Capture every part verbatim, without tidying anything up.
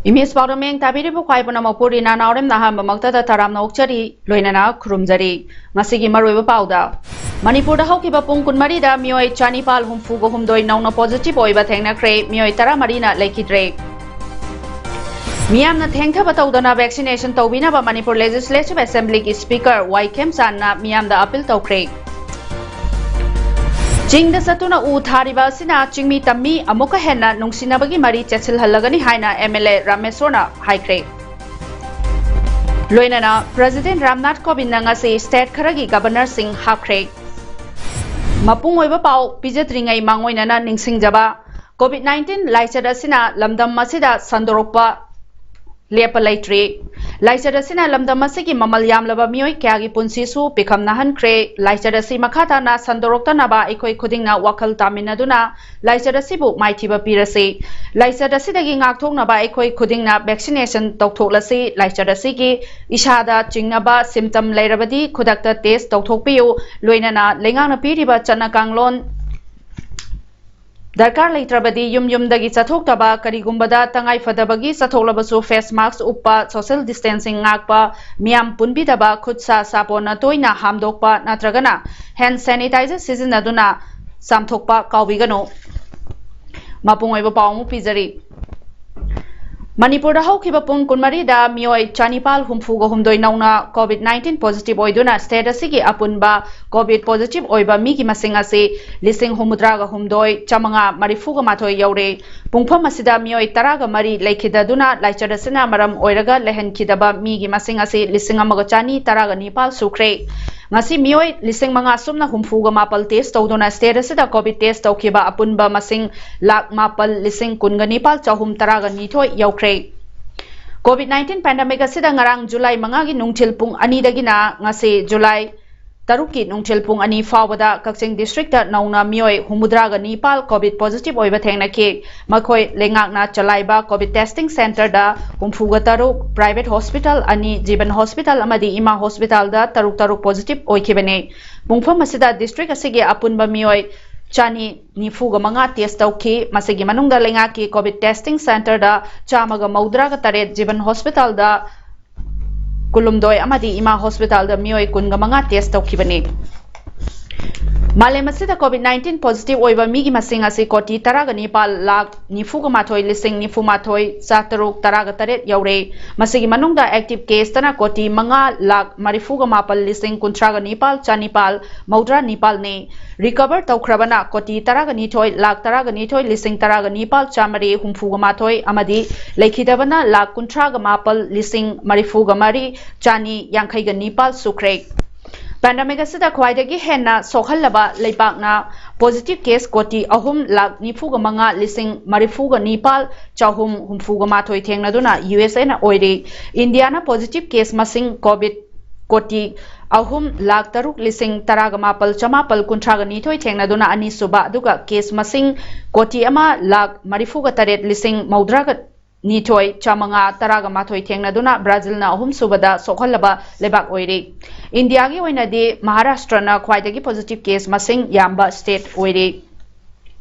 Image ꯄꯥꯎꯗꯝ ꯃꯌꯦꯡ ꯇꯥꯕꯤꯔꯤꯕ ꯈ꯭ꯋꯥꯏ ꯄꯨꯝꯅꯃꯛꯄꯨ ꯔꯤꯅꯥ ꯅꯥꯎꯔꯦꯝꯅ ꯑꯍꯥꯟꯕꯃꯛꯇꯗ ꯇꯔꯥꯝꯅ ꯑꯣꯛꯆꯔꯤ, ꯂꯣꯏꯅꯅ ꯈꯨꯔꯨꯝꯖꯔꯤ꯫ ꯉꯁꯤꯒꯤ ꯃꯔꯨꯑꯣꯏꯕ ꯄꯥꯎꯗ, ꯃꯅꯤꯄꯨꯔꯗ ꯍꯧꯈꯤꯕ ꯄꯨꯡ ꯀꯨꯟꯃꯔꯤꯗ ꯃꯤꯑꯣꯏ ꯆꯅꯤꯄꯥꯜ ꯍꯨꯝꯐꯨꯒ ꯍꯨꯝꯗꯣꯏ ꯅꯧꯅ positive ꯑꯣꯏꯕ ꯊꯦꯡꯅꯈ꯭ꯔꯦ, ꯃꯤꯑꯣꯏ ꯇꯔꯥꯃꯔꯤꯅ ꯂꯩꯈꯤꯗ꯭ꯔꯦ꯫ ꯃꯤꯌꯥꯝꯅ ꯊꯦꯡꯊꯕ ꯇꯧꯗꯅ vaccination ꯇꯧꯕꯤꯅꯕ ꯃꯅꯤꯄꯨꯔ Legislative Assemblyꯒꯤ Speaker ꯋꯥꯏ ꯈꯦꯝꯆꯥꯟꯅ ꯃꯤꯌꯥꯝꯗ appeal ꯇꯧꯈ꯭ꯔꯦ꯫ ꯆꯤꯡꯗ ꯆꯠꯇꯨꯅ ꯎ ꯊꯥꯔꯤꯕ ꯑꯁꯤꯅ ꯆꯤꯡꯃꯤ ꯇꯝꯃꯤ ꯑꯃꯨꯛꯀ ꯍꯦꯟꯅ ꯅꯨꯡꯁꯤꯅꯕꯒꯤ ꯃꯔꯤ ꯆꯦꯠꯁꯤꯜꯍꯜꯂꯒꯅꯤ ꯍꯥꯏꯅ M L A ꯔꯥꯃꯦꯁꯣꯔꯅ ꯍꯥꯏꯈ꯭ꯔꯦ꯫ ꯂꯣꯏꯅꯅ President ꯔꯥꯝꯅꯥꯊ ꯀꯣꯕꯤꯟꯗꯅ ꯉꯁꯤ state ꯈꯔꯒꯤ Governorꯁꯤꯡ ꯍꯥꯞꯈ꯭ꯔꯦ꯫ ꯃꯄꯨꯡ ꯑꯣꯏꯕ ꯄꯥꯎ ꯄꯤꯖꯗ꯭ꯔꯤꯉꯩ ꯃꯥꯡꯑꯣꯏꯅꯅ ꯅꯤꯡꯁꯤꯡꯖꯕ, COVID nineteen ꯂꯥꯏꯆꯠ ꯑꯁꯤꯅ ꯂꯝꯗꯝ ꯑꯁꯤꯗ ꯁꯟꯗꯣꯔꯛꯄ ꯂꯦꯞꯄ ꯂꯩꯇ꯭ꯔꯤ꯫ ꯂꯥꯏꯆꯠ ꯑꯁꯤꯅ ꯂꯝꯗꯝ ꯑꯁꯤꯒꯤ ꯃꯃꯜ ꯌꯥꯝꯂꯕ ꯃꯤꯑꯣꯏ ꯀꯌꯥꯒꯤ ꯄꯨꯟꯁꯤꯁꯨ ꯄꯤꯈꯝꯅꯍꯟꯈ꯭ꯔꯦ꯫ ꯂꯥꯏꯆꯠ ꯑꯁꯤ ꯃꯈꯥ ꯇꯥꯅ ꯁꯟꯗꯣꯔꯛꯇꯅꯕ ꯑꯩꯈꯣꯏ ꯈꯨꯗꯤꯡꯅ ꯋꯥꯈꯜ ꯇꯥꯃꯤꯟꯅꯗꯨꯅ ꯂꯥꯏꯆꯠ ꯑꯁꯤꯕꯨ ꯃꯥꯏꯊꯤꯕ ꯄꯤꯔꯁꯤ꯫ ꯂꯥꯏꯆꯠ ꯑꯁꯤꯗꯒꯤ ꯉꯥꯛꯊꯣꯛꯅꯕ ꯑꯩꯈꯣꯏ ꯈꯨꯗꯤꯡꯅ vaccination ꯇꯧꯊꯣꯛꯂꯁꯤ꯫ ꯂꯥꯏꯆꯠ ꯑꯁꯤꯒꯤ ꯏꯁꯥꯗ ꯆꯤꯡꯅꯕ symptom ꯂꯩꯔꯕꯗꯤ ꯈꯨꯗꯛꯇ test ꯇꯧꯊꯣꯛꯄꯤꯌꯨ꯫ ꯂꯣꯏꯅꯅ ꯂꯩꯉꯥꯛꯅ ꯄꯤꯔꯤꯕ ꯆꯠꯅ ꯀꯥꯡꯂꯣꯟ ꯗꯔꯀꯥꯔ ꯂꯩꯇ꯭ꯔꯕꯗꯤ ꯌꯨꯝ ꯌꯨꯝꯗꯒꯤ ꯆꯠꯊꯣꯛꯇꯕ, ꯀꯔꯤꯒꯨꯝꯕꯗ ꯇꯉꯥꯏ ꯐꯗꯕꯒꯤ ꯆꯠꯊꯣꯛꯂꯕꯁꯨ face mask ꯎꯞꯄ, social distancing ꯉꯥꯛꯄ, ꯃꯤꯌꯥꯝ ꯄꯨꯟꯕꯤꯗꯕ, ꯈꯨꯠ ꯁꯥ ꯁꯥꯄꯣꯟꯅ ꯇꯣꯏꯅ ꯍꯥꯝꯗꯣꯛꯄ ꯅꯠꯇ꯭ꯔꯒꯅ hand sanitizer ꯁꯤꯖꯤꯟꯅꯗꯨꯅ ꯆꯥꯝꯊꯣꯛꯄ ꯀꯥꯎꯕꯤꯒꯅꯨ꯫ ꯃꯄꯨꯡ ꯑꯣꯏꯕ ꯄꯥꯎ ꯑꯃꯨꯛ ꯄꯤꯖꯔꯤ꯫ ꯃꯅꯤꯄꯨꯔꯗ ꯍꯧꯈꯤꯕ ꯄꯨꯡ ꯀꯨꯟꯃꯔꯤꯗ ꯃꯤꯑꯣꯏ ꯆꯅꯤꯄꯥꯜ ꯍꯨꯝꯐꯨꯒ ꯍꯨꯝꯗꯣꯏ ꯅꯧꯅ COVID nineteen positive ꯑꯣꯏꯗꯨꯅ state ꯑꯁꯤꯒꯤ ꯑꯄꯨꯟꯕ COVID positive ꯑꯣꯏꯕ ꯃꯤꯒꯤ ꯃꯁꯤꯡ ꯑꯁꯤ ꯂꯤꯁꯤꯡ ꯍꯨꯝꯐꯨꯇꯔꯥꯒ ꯍꯨꯝꯗꯣꯏ, ꯆꯥꯃꯉꯥ ꯃꯔꯤꯐꯨꯒ ꯃꯥꯊꯣꯏ ꯌꯧꯔꯦ꯫ ꯄꯨꯡꯐꯝ ꯑꯁꯤꯗ ꯃꯤꯑꯣꯏ ꯇꯔꯥꯒ ꯃꯔꯤ ꯂꯩꯈꯤꯗꯗꯨꯅ ꯂꯥꯏꯆꯠ ꯑꯁꯤꯅ ꯃꯔꯝ ꯑꯣꯏꯔꯒ ꯂꯩꯍꯟꯈꯤꯗꯕ ꯃꯤꯒꯤ ꯃꯁꯤꯡ ꯑꯁꯤ ꯂꯤꯁꯤꯡ ꯑꯃꯒ ꯆꯅꯤ ꯇꯔꯥꯒ ꯅꯤꯄꯥꯜ ꯁꯨꯈ꯭ꯔꯦ꯫ ꯉꯁꯤ ꯃꯤꯑꯣꯏ ꯂꯤꯁꯤꯡ ꯃꯉꯥ ꯁꯨꯞꯅ ꯍꯨꯝꯐꯨꯒ ꯃꯥꯄꯜ test ꯇꯧꯗꯨꯅ state ꯑꯁꯤꯗ COVID test ꯇꯧꯈꯤꯕ ꯑꯄꯨꯟꯕ ꯃꯁꯤꯡ ꯂꯥꯈ ꯃꯥꯄꯜ ꯂꯤꯁꯤꯡ ꯀꯨꯟꯒ ꯅꯤꯄꯥꯜ ꯆꯍꯨꯝ ꯇꯔꯥꯒ ꯅꯤꯊꯣꯏ ꯌꯧꯈ꯭ꯔꯦ꯫ COVID nineteen pandemic ꯑꯁꯤꯗ ꯉꯔꯥꯡ July ꯃꯉꯥꯒꯤ ꯅꯨꯡꯊꯤꯜ ꯄꯨꯡ ꯑꯅꯤꯗꯒꯤꯅ ꯉꯁꯤ July ꯇꯔꯨꯛꯀꯤ ꯅꯨꯡꯊꯤꯜ ꯄꯨꯡ ꯑꯅꯤ ꯐꯥꯎꯕꯗ ꯀꯛꯆꯤꯡ district ꯅꯧꯅ ꯃꯤꯑꯣꯏ ꯍꯨꯝꯐꯨꯇꯔꯥꯒ ꯅꯤꯄꯥꯜ COVID positive ꯑꯣꯏꯕ ꯊꯦꯡꯅꯈꯤ꯫ ꯃꯈꯣꯏ ꯂꯩꯉꯥꯛꯅ ꯆꯂꯥꯏꯕ COVID testing centreꯗ ꯍꯨꯝꯐꯨꯒ ꯇꯔꯨꯛ, private hospital ꯑꯅꯤ, ꯖꯤꯕꯟ hospital ꯑꯃꯗꯤ ꯏꯃꯥ hospitalꯗ ꯇꯔꯨꯛ ꯇꯔꯨꯛ positive ꯑꯣꯏꯈꯤꯕꯅꯤ꯫ ꯄꯨꯡꯐꯝ ꯑꯁꯤꯗ district ꯑꯁꯤꯒꯤ ꯑꯄꯨꯟꯕ ꯃꯤꯑꯣꯏ ꯆꯅꯤ ꯅꯤꯐꯨꯒ ꯃꯉꯥ test ꯇꯧꯈꯤ꯫ ꯃꯁꯤꯒꯤ ꯃꯅꯨꯡꯗ ꯂꯩꯉꯥꯛꯀꯤ COVID testing centreꯗ ꯆꯥꯝꯃꯒ ꯃꯧꯗ꯭ꯔꯥꯒ ꯇꯔꯦꯠ, ꯖꯤꯕꯟ hospitalꯗ ꯀꯨꯟꯍꯨꯝꯗꯣꯏ ꯑꯃꯗꯤ ꯏꯃꯥ hospitalꯗ ꯃꯤꯑꯣꯏ ꯀꯨꯟꯒ ꯃꯉꯥ test ꯇꯧꯈꯤꯕꯅꯤ꯫ ꯃꯥꯂꯦꯝ ꯑꯁꯤꯗ COVID nineteen positive ꯑꯣꯏꯕ ꯃꯤꯒꯤ ꯃꯁꯤꯡ ꯑꯁꯤ ꯀꯣꯇꯤ ꯇꯔꯥꯒ ꯅꯤꯄꯥꯜ ꯂꯥꯈ ꯅꯤꯐꯨꯒ ꯃꯥꯊꯣꯏ ꯂꯤꯁꯤꯡ ꯅꯤꯐꯨ ꯃꯥꯊꯣꯏ ꯆꯥꯇꯔꯨꯛ ꯇꯔꯥꯒ ꯇꯔꯦꯠ ꯌꯧꯔꯦ꯫ ꯃꯁꯤꯒꯤ ꯃꯅꯨꯡꯗ active caseꯇꯅ ꯀꯣꯇꯤ ꯃꯉꯥ ꯂꯥꯈ ꯃꯔꯤꯐꯨꯒ ꯃꯥꯄꯜ ꯂꯤꯁꯤꯡ ꯀꯨꯟꯊ꯭ꯔꯥꯒ ꯅꯤꯄꯥꯜ ꯆꯥꯅꯤꯄꯥꯜ ꯃꯧꯗ꯭ꯔꯥ ꯅꯤꯄꯥꯜꯅꯤ꯫ Recover ꯇꯧꯈ꯭ꯔꯕꯅ ꯀꯣꯇꯤ ꯇꯔꯥꯒ ꯅꯤꯊꯣꯏ ꯂꯥꯈ ꯇꯔꯥꯒ ꯅꯤꯊꯣꯏ ꯂꯤꯁꯤꯡ ꯇꯔꯥꯒ ꯅꯤꯄꯥꯜ ꯆꯥꯃꯔꯤ ꯍꯨꯝꯐꯨꯒ ꯃꯥꯊꯣꯏ ꯑꯃꯗꯤ ꯂꯩꯈꯤꯗꯕꯅ ꯂꯥꯈ ꯀꯨꯟꯊ꯭ꯔꯥꯒ ꯃꯥꯄꯜ ꯂꯤꯁꯤꯡ ꯃꯔꯤꯐꯨꯒ ꯃꯔꯤ ꯆꯥꯅꯤ ꯌꯥꯡꯈꯩꯒ ꯅꯤꯄꯥꯜ ꯁꯨꯈ꯭ꯔꯦ꯫ Pandemic ꯑꯁꯤꯗ ꯈ꯭ꯋꯥꯏꯗꯒꯤ ꯍꯦꯟꯅ ꯁꯣꯛꯍꯜꯂꯕ ꯂꯩꯕꯥꯛꯅ positive case ꯀꯣꯇꯤ ꯑꯍꯨꯝ ꯂꯥꯈ ꯅꯤꯐꯨꯒ ꯃꯉꯥ ꯂꯤꯁꯤꯡ ꯃꯔꯤꯐꯨꯒ ꯅꯤꯄꯥꯜ ꯆꯍꯨꯝ ꯍꯨꯝꯐꯨꯒ ꯃꯥꯊꯣꯏ ꯊꯦꯡꯅꯗꯨꯅ USAꯅ ꯑꯣꯏꯔꯤ꯫ ꯏꯟꯗꯤꯌꯥꯅ positive case ꯃꯁꯤꯡ COVID ꯀꯣꯇꯤ ꯑꯍꯨꯝ ꯂꯥꯈ ꯇꯔꯨꯛ ꯂꯤꯁꯤꯡ ꯇꯔꯥꯒ ꯃꯥꯄꯜ ꯆꯃꯥꯄꯜ ꯀꯨꯟꯊ꯭ꯔꯥꯒ ꯅꯤꯊꯣꯏ ꯊꯦꯡꯅꯗꯨꯅ ꯑꯅꯤꯁꯨꯕ, ꯑꯗꯨꯒ case ꯃꯁꯤꯡ ꯀꯣꯇꯤ ꯑꯃ ꯂꯥꯈ ꯃꯔꯤꯐꯨꯒ ꯇꯔꯦꯠ ꯂꯤꯁꯤꯡ ꯃꯧꯗ꯭ꯔꯥꯒ ꯅꯤꯊꯣꯏ ꯆꯥꯃꯉꯥ ꯇꯔꯥꯒ ꯃꯥꯊꯣꯏ ꯊꯦꯡꯅꯗꯨꯅ ꯕ꯭ꯔꯥꯖꯤꯜꯅ ꯑꯍꯨꯝꯁꯨꯕꯗ ꯁꯣꯛꯍꯜꯂꯕ ꯂꯩꯕꯥꯛ ꯑꯣꯏꯔꯤ꯫ ꯏꯟꯗꯤꯌꯥꯒꯤ ꯑꯣꯏꯅꯗꯤ ꯃꯍꯥꯔꯥꯁꯇ꯭ꯔꯅ ꯈ꯭ꯋꯥꯏꯗꯒꯤ positive case ꯃꯁꯤꯡ ꯌꯥꯝꯕ state ꯑꯣꯏꯔꯤ꯫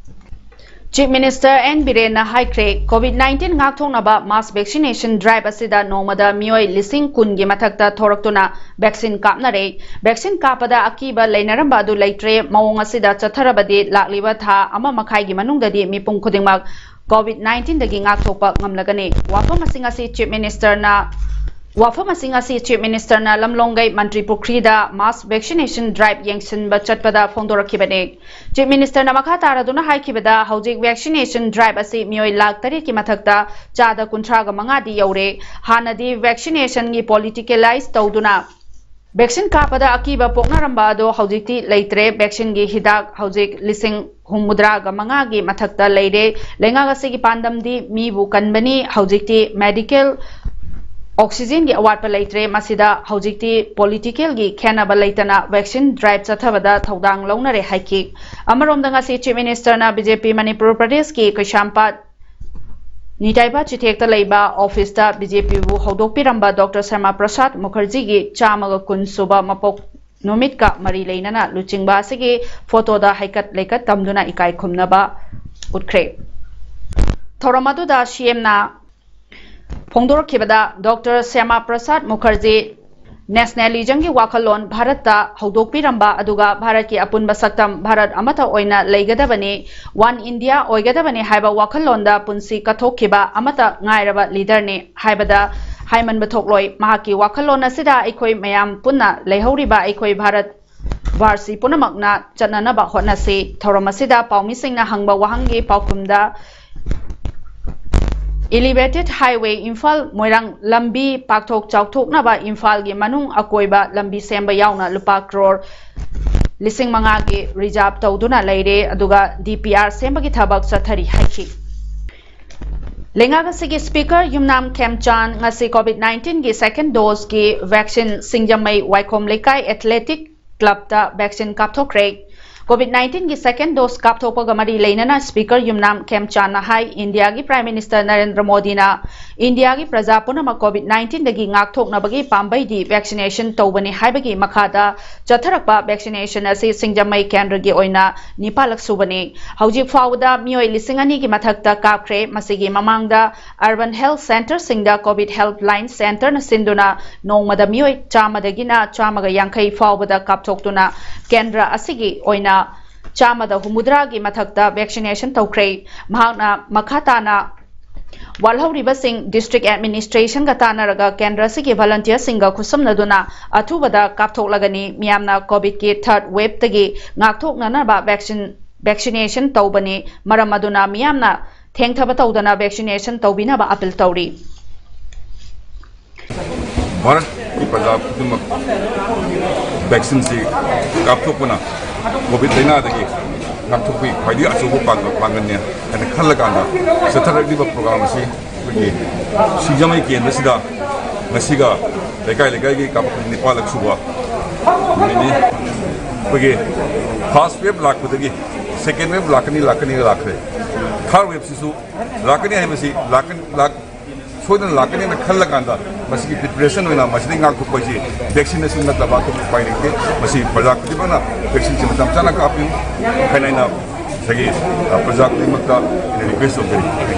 Chief Minister N ꯕꯤꯔꯦꯟꯅ ꯍꯥꯏꯈ꯭ꯔꯦ, COVID nineteen ꯉꯥꯛꯊꯣꯛꯅꯕ mass vaccination drive ꯑꯁꯤꯗ ꯅꯣꯡꯃꯗ ꯃꯤꯑꯣꯏ ꯂꯤꯁꯤꯡ ꯀꯨꯟꯒꯤ ꯃꯊꯛꯇ ꯊꯣꯔꯛꯇꯨꯅ vaccine ꯀꯥꯞꯅꯔꯦ꯫ Vaccine ꯀꯥꯞꯄꯗ ꯑꯀꯤꯕ ꯂꯩꯅꯔꯝꯕ ꯑꯗꯨ ꯂꯩꯇ꯭ꯔꯦ꯫ ꯃꯑꯣꯡ ꯑꯁꯤꯗ ꯆꯠꯊꯔꯕꯗꯤ ꯂꯥꯛꯂꯤꯕ ꯊꯥ ꯑꯃ ꯃꯈꯥꯏꯒꯤ ꯃꯅꯨꯡꯗꯗꯤ ꯃꯤꯄꯨꯝ ꯈꯨꯗꯤꯡꯃꯛ COVID nineteenꯗꯒꯤ ꯉꯥꯛꯊꯣꯛꯄ ꯉꯝꯂꯒꯅꯤ꯫ ꯋꯥꯐꯝ ꯑꯁꯤꯡ ꯑꯁꯤ Chief Ministerꯅ ꯋꯥꯐꯝ ꯑꯁꯤꯡ ꯑꯁꯤ Chief Ministerꯅ ꯂꯝꯂꯣꯡꯒꯩ ꯃꯟꯇ꯭ꯔꯤ ꯄꯨꯈ꯭ꯔꯤꯗ mass vaccination drive ꯌꯦꯡꯁꯤꯟꯕ ꯆꯠꯄꯗ ꯐꯣꯡꯗꯣꯔꯛꯈꯤꯕꯅꯤ꯫ Chief Ministerꯅ ꯃꯈꯥ ꯇꯥꯔꯗꯨꯅ ꯍꯥꯏꯈꯤꯕꯗ, ꯍꯧꯖꯤꯛ vaccination drive ꯑꯁꯤ ꯃꯤꯑꯣꯏ ꯂꯥꯈ ꯇꯔꯦꯠꯀꯤ ꯃꯊꯛꯇ ꯆꯥꯗ ꯀꯨꯟꯊ꯭ꯔꯥꯒ ꯃꯉꯥꯗꯤ ꯌꯧꯔꯦ꯫ ꯍꯥꯟꯅꯗꯤ vaccinationꯒꯤ politicalize ꯇꯧꯗꯨꯅ ꯚꯦꯛꯁꯤꯟ ꯀꯥꯞꯄꯗ ꯑꯀꯤꯕ ꯄꯣꯛꯅꯔꯝꯕ ꯑꯗꯣ ꯍꯧꯖꯤꯛꯇꯤ ꯂꯩꯇ꯭ꯔꯦ꯫ ꯚꯦꯛꯁꯤꯟꯒꯤ ꯍꯤꯗꯥꯛ ꯍꯧꯖꯤꯛ ꯂꯤꯁꯤꯡ ꯍꯨꯝꯐꯨꯇꯔꯥꯒ ꯃꯉꯥꯒꯤ ꯃꯊꯛꯇ ꯂꯩꯔꯦ꯫ ꯂꯩꯉꯥꯛ ꯑꯁꯤꯒꯤ ꯄꯥꯟꯗꯝꯗꯤ ꯃꯤꯕꯨ ꯀꯟꯕꯅꯤ꯫ ꯍꯧꯖꯤꯛꯇꯤ ꯃꯦꯗꯤꯀꯦꯜ ꯑꯣꯛꯁꯤꯖꯦꯟꯒꯤ ꯑꯋꯥꯠꯄ ꯂꯩꯇ꯭ꯔꯦ꯫ ꯃꯁꯤꯗ ꯍꯧꯖꯤꯛꯇꯤ ꯄꯣꯂꯤꯇꯤꯀꯦꯜꯒꯤ ꯈꯦꯟꯅꯕ ꯂꯩꯇꯅ ꯚꯦꯛꯁꯤꯟ ꯗ꯭ꯔꯥꯏꯚ ꯆꯠꯊꯕꯗ ꯊꯧꯗꯥꯡ ꯂꯧꯅꯔꯦ ꯍꯥꯏꯈꯤ꯫ ꯑꯃꯔꯣꯝꯗ ꯉꯁꯤ ꯆꯤꯐ ꯃꯤꯅꯤꯁꯇꯔꯅ ꯕꯤ ꯖꯦ ꯄꯤ ꯃꯅꯤꯄꯨꯔ ꯄ꯭ꯔꯗꯦꯁꯀꯤ ꯀꯩꯁꯥꯝꯄꯥꯠ ꯅꯤꯇꯥꯏꯕ ꯆꯤꯊꯦꯛꯇ ꯂꯩꯕ ꯑꯣꯐꯤꯁꯇ ꯕꯤ ꯖꯦ ꯄꯤꯕꯨ ꯍꯧꯗꯣꯛꯄꯤꯔꯝꯕ ꯗꯣꯛꯇꯔ ꯁ꯭ꯌꯥꯃꯥ ꯄ꯭ꯔꯁꯥꯗ ꯃꯨꯈꯔꯖꯤꯒꯤ ꯆꯥꯝꯃꯒ ꯀꯨꯟ ꯁꯨꯕ ꯃꯄꯣꯛ ꯅꯨꯃꯤꯠꯀ ꯃꯔꯤ ꯂꯩꯅꯅ ꯂꯨꯆꯤꯡꯕ ꯑꯁꯤꯒꯤ ꯐꯣꯇꯣꯗ ꯍꯩꯀꯠ ꯂꯩꯀꯠ ꯇꯝꯗꯨꯅ ꯏꯀꯥꯏ ꯈꯨꯝꯅꯕ ꯎꯠꯈ꯭ꯔꯦ꯫ ꯊꯧꯔꯝ ꯑꯗꯨꯗ ꯁꯤ ꯑꯦꯝꯅ ꯐꯣꯡꯗꯣꯔꯛꯈꯤꯕꯗ ꯗꯣꯛꯇꯔ ꯁ꯭ꯌꯥꯃꯥ ꯄ꯭ꯔꯁꯥꯗ ꯃꯨꯈꯔꯖꯤ ꯅꯦꯁꯅꯦꯂꯤꯖꯝꯒꯤ ꯋꯥꯈꯜꯂꯣꯟ ꯚꯥꯔꯠꯇ ꯍꯧꯗꯣꯛꯄꯤꯔꯝꯕ ꯑꯗꯨꯒ ꯚꯥꯔꯠꯀꯤ ꯑꯄꯨꯟꯕ ꯁꯛꯇꯝ ꯚꯥꯔꯠ ꯑꯃꯠꯇ ꯑꯣꯏꯅ ꯂꯩꯒꯗꯕꯅꯤ, ꯋꯥꯟ ꯏꯟꯗꯤꯌꯥ ꯑꯣꯏꯒꯗꯕꯅꯤ ꯍꯥꯏꯕ ꯋꯥꯈꯜꯂꯣꯟꯗ ꯄꯨꯟꯁꯤ ꯀꯠꯊꯣꯛꯈꯤꯕ ꯑꯃꯠꯇ ꯉꯥꯏꯔꯕ ꯂꯤꯗꯔꯅꯤ ꯍꯥꯏꯕꯗ ꯍꯥꯏꯃꯟꯕ ꯊꯣꯛꯂꯣꯏ꯫ ꯃꯍꯥꯛꯀꯤ ꯋꯥꯈꯜꯂꯣꯟ ꯑꯁꯤꯗ ꯑꯩꯈꯣꯏ ꯃꯌꯥꯝ ꯄꯨꯟꯅ ꯂꯩꯍꯧꯔꯤꯕ ꯑꯩꯈꯣꯏ ꯚꯥꯔꯠ ꯚꯥꯔꯁꯤ ꯄꯨꯝꯅꯃꯛꯅ ꯆꯠꯅꯅꯕ ꯍꯣꯠꯅꯁꯤ꯫ ꯊꯧꯔꯝ ꯑꯁꯤꯗ ꯄꯥꯎꯃꯤꯁꯤꯡꯅ ꯍꯪꯕ ꯋꯥꯍꯪꯒꯤ ꯄꯥꯎꯈꯨꯝꯗ Elevated Highway ꯏꯝꯐꯥꯜ ꯃꯣꯏꯔꯥꯡ ꯂꯝꯕꯤ ꯄꯥꯛꯊꯣꯛ ꯆꯥꯎꯊꯣꯛꯅꯕ ꯏꯝꯐꯥꯜꯒꯤ ꯃꯅꯨꯡ ꯑꯀꯣꯏꯕ ꯂꯝꯕꯤ ꯁꯦꯝꯕ ꯌꯥꯎꯅ ꯂꯨꯄꯥ ꯀ꯭ꯔꯣꯔ ꯂꯤꯁꯤꯡ ꯃꯉꯥꯒꯤ ꯔꯤꯖꯥꯔꯚ ꯇꯧꯗꯨꯅ ꯂꯩꯔꯦ, ꯑꯗꯨꯒ ꯗꯤ ꯄꯤ ꯑꯥꯔ ꯁꯦꯝꯕꯒꯤ ꯊꯕꯛ ꯆꯠꯊꯔꯤ ꯍꯥꯏꯈꯤ꯫ ꯂꯩꯉꯥꯛ ꯑꯁꯤꯒꯤ ꯁ꯭ꯄꯤꯀꯔ ꯌꯨꯝꯅꯥꯝ ꯈꯦꯝꯆꯥꯟ ꯉꯁꯤ ꯀꯣꯚꯤꯗ ꯅꯥꯏꯟꯇꯤꯟꯒꯤ ꯁꯦꯀꯦꯟ ꯗꯣꯖꯀꯤ ꯚꯦꯛꯁꯤꯟ ꯁꯤꯡꯖꯃꯩ ꯋꯥꯏꯈꯣꯝ ꯂꯩꯀꯥꯏ ꯑꯦꯊꯂꯦꯇꯤꯛ ꯀ꯭ꯂꯕꯇ ꯚꯦꯛꯁꯤꯟ ꯀꯥꯞꯊꯣꯛꯈ꯭ꯔꯦ꯫ ꯀꯣꯚꯤꯗ ꯅꯥꯏꯟꯇꯤꯟꯒꯤ ꯁꯦꯀꯦꯟ ꯗꯣꯖ ꯀꯥꯞꯊꯣꯛꯄꯒ ꯃꯔꯤ ꯂꯩꯅꯅ ꯁ꯭ꯄꯤꯀꯔ ꯌꯨꯝꯅꯥꯝ ꯈꯦꯝꯆꯥꯟꯅ ꯍꯥꯏ, ꯏꯟꯗꯤꯌꯥꯒꯤ ꯄ꯭ꯔꯥꯏꯝ ꯃꯤꯅꯤꯁꯇꯔ ꯅꯔꯦꯟꯗ꯭ꯔ ꯃꯣꯗꯤꯅ ꯏꯟꯗꯤꯌꯥꯒꯤ ꯄ꯭ꯔꯖꯥ ꯄꯨꯝꯅꯃꯛ ꯀꯣꯚꯤꯗ ꯅꯥꯏꯟꯇꯤꯟꯗꯒꯤ ꯉꯥꯛꯊꯣꯛꯅꯕꯒꯤ ꯄꯥꯝꯕꯩꯗꯤ ꯚꯦꯛꯁꯤꯅꯦꯁꯟ ꯇꯧꯕꯅꯤ ꯍꯥꯏꯕꯒꯤ ꯃꯈꯥꯗ ꯆꯠꯊꯔꯛꯄ ꯚꯦꯛꯁꯤꯅꯦꯁꯟ ꯑꯁꯤ ꯁꯤꯡꯖꯃꯩ ꯀꯦꯟꯗ꯭ꯔꯒꯤ ꯑꯣꯏꯅ ꯅꯤꯄꯥꯜꯂꯛ ꯁꯨꯕꯅꯤ꯫ ꯍꯧꯖꯤꯛ ꯐꯥꯎꯕꯗ ꯃꯤꯑꯣꯏ ꯂꯤꯁꯤꯡ ꯑꯅꯤꯒꯤ ꯃꯊꯛꯇ ꯀꯥꯞꯈ꯭ꯔꯦ꯫ ꯃꯁꯤꯒꯤ ꯃꯃꯥꯡꯗ ꯑꯔꯕꯟ ꯍꯦꯜꯊ ꯁꯦꯟꯇꯔꯁꯤꯡꯗ ꯀꯣꯚꯤꯗ ꯍꯦꯜꯞꯂꯥꯏꯟ ꯁꯦꯟꯇꯔꯅ ꯁꯤꯟꯗꯨꯅ ꯅꯣꯡꯃꯗ ꯃꯤꯑꯣꯏ ꯆꯥꯝꯃꯗꯒꯤꯅ ꯆꯥꯝꯃꯒ ꯌꯥꯡꯈꯩ ꯐꯥꯎꯕꯗ ꯀꯥꯞꯊꯣꯛꯇꯨꯅ ꯀꯦꯟꯗ꯭ꯔ ꯑꯁꯤꯒꯤ ꯑꯣꯏꯅ ꯆꯥꯝꯃꯗ ꯍꯨꯝꯐꯨꯇꯔꯥꯒꯤ ꯃꯊꯛꯇ ꯚꯦꯛꯁꯤꯅꯦꯁꯟ ꯇꯧꯈ꯭ꯔꯦ꯫ ꯃꯍꯥꯛꯅ ꯃꯈꯥ ꯇꯥꯅ ꯋꯥꯜꯍꯧꯔꯤꯕꯁꯤꯡ ꯗꯤꯁꯇ꯭ꯔꯤꯛ ꯑꯦꯗꯃꯤꯅꯤꯁꯇ꯭ꯔꯦꯁꯟꯒ ꯇꯥꯟꯅꯔꯒ ꯀꯦꯟꯗ꯭ꯔ ꯑꯁꯤꯒꯤ ꯚꯣꯂꯟꯇꯤꯌꯔꯁꯤꯡꯒ ꯈꯨꯠꯁꯝꯅꯗꯨꯅ ꯑꯊꯨꯕꯗ ꯀꯥꯞꯊꯣꯛꯂꯒꯅꯤ꯫ ꯃꯤꯌꯥꯝꯅ ꯀꯣꯚꯤꯗꯀꯤ ꯊꯥꯔꯗ ꯋꯦꯕꯇꯒꯤ ꯉꯥꯛꯊꯣꯛꯅꯅꯕ ꯚꯦꯛꯁꯤꯟ, ꯚꯦꯛꯁꯤꯅꯦꯁꯟ ꯇꯧꯕꯅꯤ꯫ ꯃꯔꯝ ꯑꯗꯨꯅ ꯃꯤꯌꯥꯝꯅ ꯊꯦꯡꯊꯕ ꯇꯧꯗꯅ ꯚꯦꯛꯁꯤꯅꯦꯁꯟ ꯇꯧꯕꯤꯅꯕ ꯑꯄꯤꯜ ꯇꯧꯔꯤ꯫ One. ꯄ꯭ꯔꯖꯥ ꯈꯨꯗꯤꯡꯃꯛ ꯚꯦꯛꯁꯤꯟꯁꯤ ꯀꯥꯞꯊꯣꯛꯄꯅ ꯀꯣꯚꯤꯗ ꯂꯥꯏꯅꯥꯗꯒꯤ ꯉꯥꯛꯊꯣꯛꯄꯒꯤ ꯈ꯭ꯋꯥꯏꯗꯒꯤ ꯑꯆꯧꯕ ꯄꯥꯡꯒꯜ, ꯄꯥꯡꯒꯜꯅꯤ ꯍꯥꯏꯅ ꯈꯜꯂꯀꯥꯟꯗ, ꯆꯠꯊꯔꯛꯂꯤꯕ ꯄ꯭ꯔꯣꯒ꯭ꯔꯥꯝ ꯑꯁꯤ ꯑꯩꯈꯣꯏꯒꯤ ꯁꯤꯡꯖꯃꯩ ꯀꯦꯟꯗ꯭ꯔꯁꯤꯗ ꯉꯁꯤꯒ ꯂꯩꯀꯥꯏ ꯂꯩꯀꯥꯏꯒꯤ ꯀꯥꯞꯄꯛꯄ ꯅꯤꯄꯥꯜꯂꯛ ꯁꯨꯕ ꯅꯨꯃꯤꯠꯅꯤ꯫ ꯑꯩꯈꯣꯏꯒꯤ ꯐꯥꯔꯁ ꯋꯦꯕ ꯂꯥꯛꯄꯗꯒꯤ ꯁꯦꯀꯦꯟ ꯋꯦꯕ ꯂꯥꯛꯀꯅꯤ, ꯂꯥꯛꯀꯅꯤ, ꯂꯥꯛꯈ꯭ꯔꯦ꯫ ꯊꯥꯔꯗ ꯋꯦꯕꯁꯤꯁꯨ ꯂꯥꯛꯀꯅꯤ ꯍꯥꯏꯕꯁꯤ ꯂꯥꯛꯀꯅꯤ, ꯂꯥꯛ-, ꯁꯣꯏꯗꯅ ꯂꯥꯛꯀꯅꯤꯅ ꯈꯜꯂꯀꯥꯟꯗ, ꯃꯁꯤꯒꯤ ꯄ꯭ꯔꯤꯄꯦꯔꯦꯁꯟ ꯑꯣꯏꯅ ꯃꯁꯤꯗꯒꯤ ꯉꯥꯛꯊꯣꯛꯄ ꯍꯥꯏꯁꯤ ꯚꯦꯛꯁꯤꯟ ꯑꯁꯤ ꯅꯠꯇꯕ ꯑꯇꯣꯞꯄ ꯎꯄꯥꯏ ꯂꯩꯇꯦ꯫ ꯃꯁꯤ ꯄ꯭ꯔꯖꯥ ꯈꯨꯗꯤꯡꯃꯛꯅ ꯚꯦꯛꯁꯤꯟꯁꯤ ꯃꯇꯝ ꯆꯥꯅ ꯀꯥꯞꯄꯤꯌꯨ ꯍꯥꯏꯅ ꯑꯩꯅ ꯉꯁꯥꯏꯒꯤ, ꯑ, ꯄ꯭ꯔꯖꯥ ꯈꯨꯗꯤꯡꯃꯛꯇ ꯑꯩꯅ ꯔꯤꯀ꯭ꯋꯦꯁ ꯇꯧꯖꯔꯤ꯫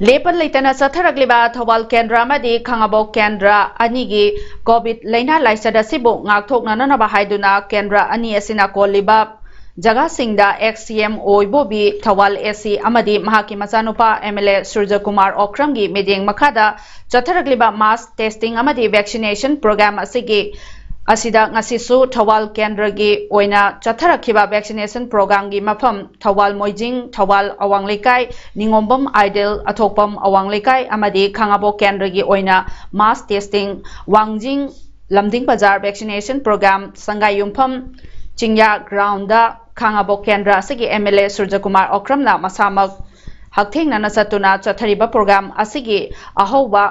ꯂꯦꯞꯄ ꯂꯩꯇꯅ ꯆꯠꯊꯔꯛꯂꯤꯕ ꯊꯧꯕꯥꯜ ꯀꯦꯟꯗ꯭ꯔ ꯑꯃꯗꯤ ꯈꯥꯉꯕꯣꯛ ꯀꯦꯟꯗ꯭ꯔ ꯑꯅꯤꯒꯤ ꯀꯣꯚꯤꯗ ꯂꯥꯏꯅꯥ ꯂꯥꯏꯆꯠ ꯑꯁꯤꯕꯨ ꯉꯥꯛꯊꯣꯛꯅꯅꯕ ꯍꯥꯏꯗꯨꯅ ꯀꯦꯟꯗ꯭ꯔ ꯑꯅꯤ ꯑꯁꯤꯅ ꯀꯣꯜꯂꯤꯕ ꯖꯒꯥꯁꯤꯡꯗ ꯑꯦꯛꯁ ꯁꯤ ꯑꯦꯝ ꯑꯣꯏꯕꯣꯕꯤ ꯊꯧꯕꯥꯜ ꯑꯦ ꯁꯤ ꯑꯃꯗꯤ ꯃꯍꯥꯛꯀꯤ ꯃꯆꯥꯅꯨꯄꯥ ꯑꯦꯝ ꯑꯦꯜ ꯑꯦ ꯁꯨꯔꯖꯀꯨꯃꯥꯔ ꯑꯣꯀ꯭ꯔꯝꯒꯤ ꯃꯤꯠꯌꯦꯡ ꯃꯈꯥꯗ ꯆꯠꯊꯔꯛꯂꯤꯕ ꯃꯥꯁ ꯇꯦꯁꯇꯤꯡ ꯑꯃꯗꯤ ꯚꯦꯛꯁꯤꯅꯦꯁꯟ ꯄ꯭ꯔꯣꯒ꯭ꯔꯥꯝ ꯑꯁꯤꯒꯤ, ꯑꯁꯤꯗ ꯉꯁꯤꯁꯨ ꯊꯧꯕꯥꯜ ꯀꯦꯟꯗ꯭ꯔꯒꯤ ꯑꯣꯏꯅ ꯆꯠꯊꯔꯛꯈꯤꯕ ꯚꯦꯛꯁꯤꯅꯦꯁꯟ ꯄ꯭ꯔꯣꯒ꯭ꯔꯥꯝꯒꯤ ꯃꯐꯝ ꯊꯧꯕꯥꯜ ꯃꯣꯏꯖꯤꯡ, ꯊꯧꯕꯥꯜ ꯑꯋꯥꯡ ꯂꯩꯀꯥꯏ, ꯅꯤꯉꯣꯝꯕꯝ ꯑꯥꯏꯗꯦꯜ, ꯑꯊꯣꯛꯄꯝ ꯑꯋꯥꯡ ꯂꯩꯀꯥꯏ ꯑꯃꯗꯤ ꯈꯥꯉꯕꯣꯛ ꯀꯦꯟꯗ꯭ꯔꯒꯤ ꯑꯣꯏꯅ ꯃꯥꯁ ꯇꯦꯁꯇꯤꯡ, ꯋꯥꯡꯖꯤꯡ, ꯂꯝꯗꯤꯡ ꯕꯖꯥꯔ ꯚꯦꯛꯁꯤꯅꯦꯁꯟ ꯄ꯭ꯔꯣꯒ꯭ꯔꯥꯝ, ꯁꯪꯒꯥꯏ ꯌꯨꯝꯐꯝ, ꯆꯤꯡꯌꯥ ꯒ꯭ꯔꯥꯎꯟꯗ, ꯈꯥꯉꯕꯣꯛ ꯀꯦꯟꯗ꯭ꯔ ꯑꯁꯤꯒꯤ ꯑꯦꯝ ꯑꯦꯜ ꯑꯦ ꯁꯨꯔꯖꯀꯨꯃꯥꯔ ꯑꯣꯀ꯭ꯔꯝꯅ ꯃꯁꯥꯃꯛ ꯍꯛꯊꯦꯡꯅꯅ ꯆꯠꯇꯨꯅ ꯆꯠꯊꯔꯤꯕ ꯄ꯭ꯔꯣꯒ꯭ꯔꯥꯝ ꯑꯁꯤꯒꯤ ꯑꯍꯧꯕ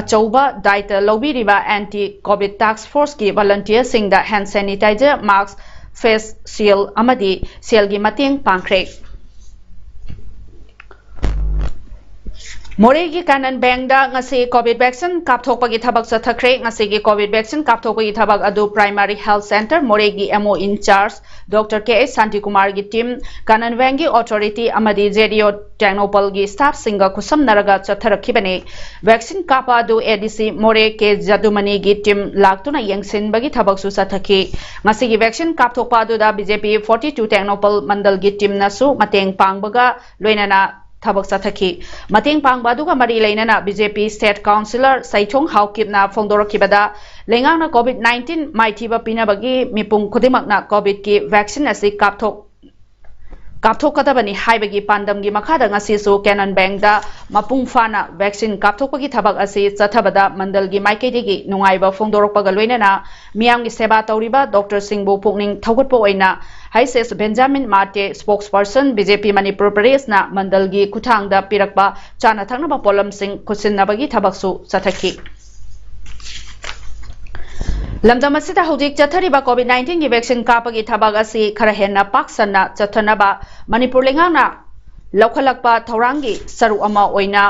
ꯑꯆꯧꯕ ꯗꯥꯏꯇ ꯂꯧꯕꯤꯔꯤꯕ ꯑꯦꯟꯇꯤ ꯀꯣꯚꯤꯗ ꯇꯥꯛꯁ ꯐꯣꯔꯁꯀꯤ ꯚꯣꯂꯨꯟꯇꯤꯌꯔꯁꯤꯡꯗ ꯍꯦꯟ ꯁꯦꯅꯤꯇꯥꯏꯖꯔ, ꯃꯥꯁꯛ, ꯐꯦꯁ ꯁꯤꯜ ꯑꯃꯗꯤ ꯁꯦꯜꯒꯤ ꯃꯇꯦꯡ ꯄꯥꯡꯈ꯭ꯔꯦ꯫ ꯃꯣꯔꯦꯒꯤ ꯀꯥꯅꯟ ꯕꯦꯡꯗ ꯉꯁꯤ ꯀꯣꯚꯤꯗ ꯚꯦꯛꯁꯤꯟ ꯀꯥꯞꯊꯣꯛꯄꯒꯤ ꯊꯕꯛ ꯆꯠꯊꯈ꯭ꯔꯦ꯫ ꯉꯁꯤꯒꯤ ꯀꯣꯚꯤꯗ ꯚꯦꯛꯁꯤꯟ ꯀꯥꯞꯊꯣꯛꯄꯒꯤ ꯊꯕꯛ ꯑꯗꯨ ꯄ꯭ꯔꯥꯏꯃꯥꯔꯤ ꯍꯦꯜꯊ ꯁꯦꯟꯇꯔ ꯃꯣꯔꯦꯒꯤ ꯑꯦꯝ ꯑꯣ ꯏꯟꯆꯥꯔꯖ ꯗꯣꯛꯇꯔ ꯀꯦ ꯑꯩꯆ ꯁꯥꯟꯇꯤꯀꯨꯃꯥꯔꯒꯤ ꯇꯤꯝ, ꯀꯥꯅꯟ ꯕꯦꯡꯒꯤ ꯑꯣꯊꯣꯔꯤꯇꯤ ꯑꯃꯗꯤ ꯖꯦ ꯗꯤ ꯑꯣ ꯇꯦꯛꯅꯧꯄꯜꯒꯤ ꯁ꯭ꯇꯥꯐꯁꯤꯡꯒ ꯈꯨꯠꯁꯝꯅꯔꯒ ꯆꯠꯊꯔꯛꯈꯤꯕꯅꯤ꯫ ꯚꯦꯛꯁꯤꯟ ꯀꯥꯞꯄ ꯑꯗꯨ ꯑꯦ ꯗꯤ ꯁꯤ ꯃꯣꯔꯦ ꯀꯦ ꯖꯗꯨꯃꯅꯤꯒꯤ ꯇꯤꯝ ꯂꯥꯛꯇꯨꯅ ꯌꯦꯡꯁꯤꯟꯕꯒꯤ ꯊꯕꯛꯁꯨ ꯆꯠꯊꯈꯤ꯫ ꯉꯁꯤꯒꯤ ꯚꯦꯛꯁꯤꯟ ꯀꯥꯞꯊꯣꯛꯄ ꯑꯗꯨꯗ ꯕꯤ ꯖꯦ ꯄꯤ ꯐꯣꯔꯇꯤ ꯇꯨ ꯇꯦꯛꯅꯧꯄꯜ ꯃꯟꯗꯜꯒꯤ ꯇꯤꯝꯅꯁꯨ ꯃꯇꯦꯡ ꯄꯥꯡꯕꯒ ꯂꯣꯏꯅꯅ ꯊꯕꯛ ꯆꯠꯊꯈꯤ꯫ ꯃꯇꯦꯡ ꯄꯥꯡꯕ ꯑꯗꯨꯒ ꯃꯔꯤ ꯂꯩꯅꯅ ꯕꯤ ꯖꯦ ꯄꯤ ꯁ꯭ꯇꯦꯠ ꯀꯥꯎꯟꯁꯤꯂꯔ ꯁꯩꯊꯣꯡ ꯍꯥꯎꯀꯤꯞꯅ ꯐꯣꯡꯗꯣꯔꯛꯈꯤꯕꯗ, ꯂꯩꯉꯥꯛꯅ ꯀꯣꯚꯤꯗ ꯅꯥꯏꯟꯇꯤꯟ ꯃꯥꯏꯊꯤꯕ ꯄꯤꯅꯕꯒꯤ ꯃꯤꯄꯨꯝ ꯈꯨꯗꯤꯡꯃꯛꯅ ꯀꯣꯚꯤꯗꯀꯤ ꯚꯦꯛꯁꯤꯟ ꯑꯁꯤ ꯀꯥꯞꯊꯣꯛ-, ꯀꯥꯞꯊꯣꯛꯀꯗꯕꯅꯤ ꯍꯥꯏꯕꯒꯤ ꯄꯥꯟꯗꯝꯒꯤ ꯃꯈꯥꯗ ꯉꯁꯤꯁꯨ ꯀꯦꯅꯟ ꯕꯦꯡꯗ ꯃꯄꯨꯡ ꯐꯥꯅ ꯚꯦꯛꯁꯤꯟ ꯀꯥꯞꯊꯣꯛꯄꯒꯤ ꯊꯕꯛ ꯑꯁꯤ ꯆꯠꯊꯕꯗ ꯃꯟꯗꯜꯒꯤ ꯃꯥꯏꯀꯩꯗꯒꯤ ꯅꯨꯡꯉꯥꯏꯕ ꯐꯣꯡꯗꯣꯔꯛꯄꯒ ꯂꯣꯏꯅꯅ ꯃꯤꯌꯥꯝꯒꯤ ꯁꯦꯕꯥ ꯇꯧꯔꯤꯕ ꯗꯣꯛꯇꯔꯁꯤꯡꯕꯨ ꯄꯨꯛꯅꯤꯡ ꯊꯧꯒꯠꯄ ꯑꯣꯏꯅ ꯍꯩꯁ ꯑꯦꯁ ꯕꯦꯟꯖꯥꯃꯤꯟ ꯃꯥꯔꯇꯦ, spokesperson, ꯕꯤ ꯖꯦ ꯄꯤ ꯃꯅꯤꯄꯨꯔ ꯄ꯭ꯔꯗꯦꯁꯅ ꯃꯟꯗꯜꯒꯤ ꯈꯨꯠꯊꯥꯡꯗ ꯄꯤꯔꯛꯄ ꯆꯥꯅ ꯊꯛꯅꯕ ꯄꯣꯠꯂꯝꯁꯤꯡ ꯈꯨꯠꯁꯤꯟꯅꯕꯒꯤ ꯊꯕꯛꯁꯨ ꯆꯠꯊꯈꯤ꯫ ꯂꯝꯗꯝ ꯑꯁꯤꯗ ꯍꯧꯖꯤꯛ ꯆꯠꯊꯔꯤꯕ COVID nineteenꯒꯤ ꯚꯦꯛꯁꯤꯟ ꯀꯥꯞꯄꯒꯤ ꯊꯕꯛ ꯑꯁꯤ ꯈꯔ ꯍꯦꯟꯅ ꯄꯥꯛ ꯁꯟꯅ ꯆꯠꯊꯅꯕ ꯃꯅꯤꯄꯨꯔ ꯂꯩꯉꯥꯛꯅ ꯂꯧꯈꯠꯂꯛꯄ ꯊꯧꯔꯥꯡꯒꯤ ꯁꯔꯨꯛ ꯑꯃ ꯑꯣꯏꯅ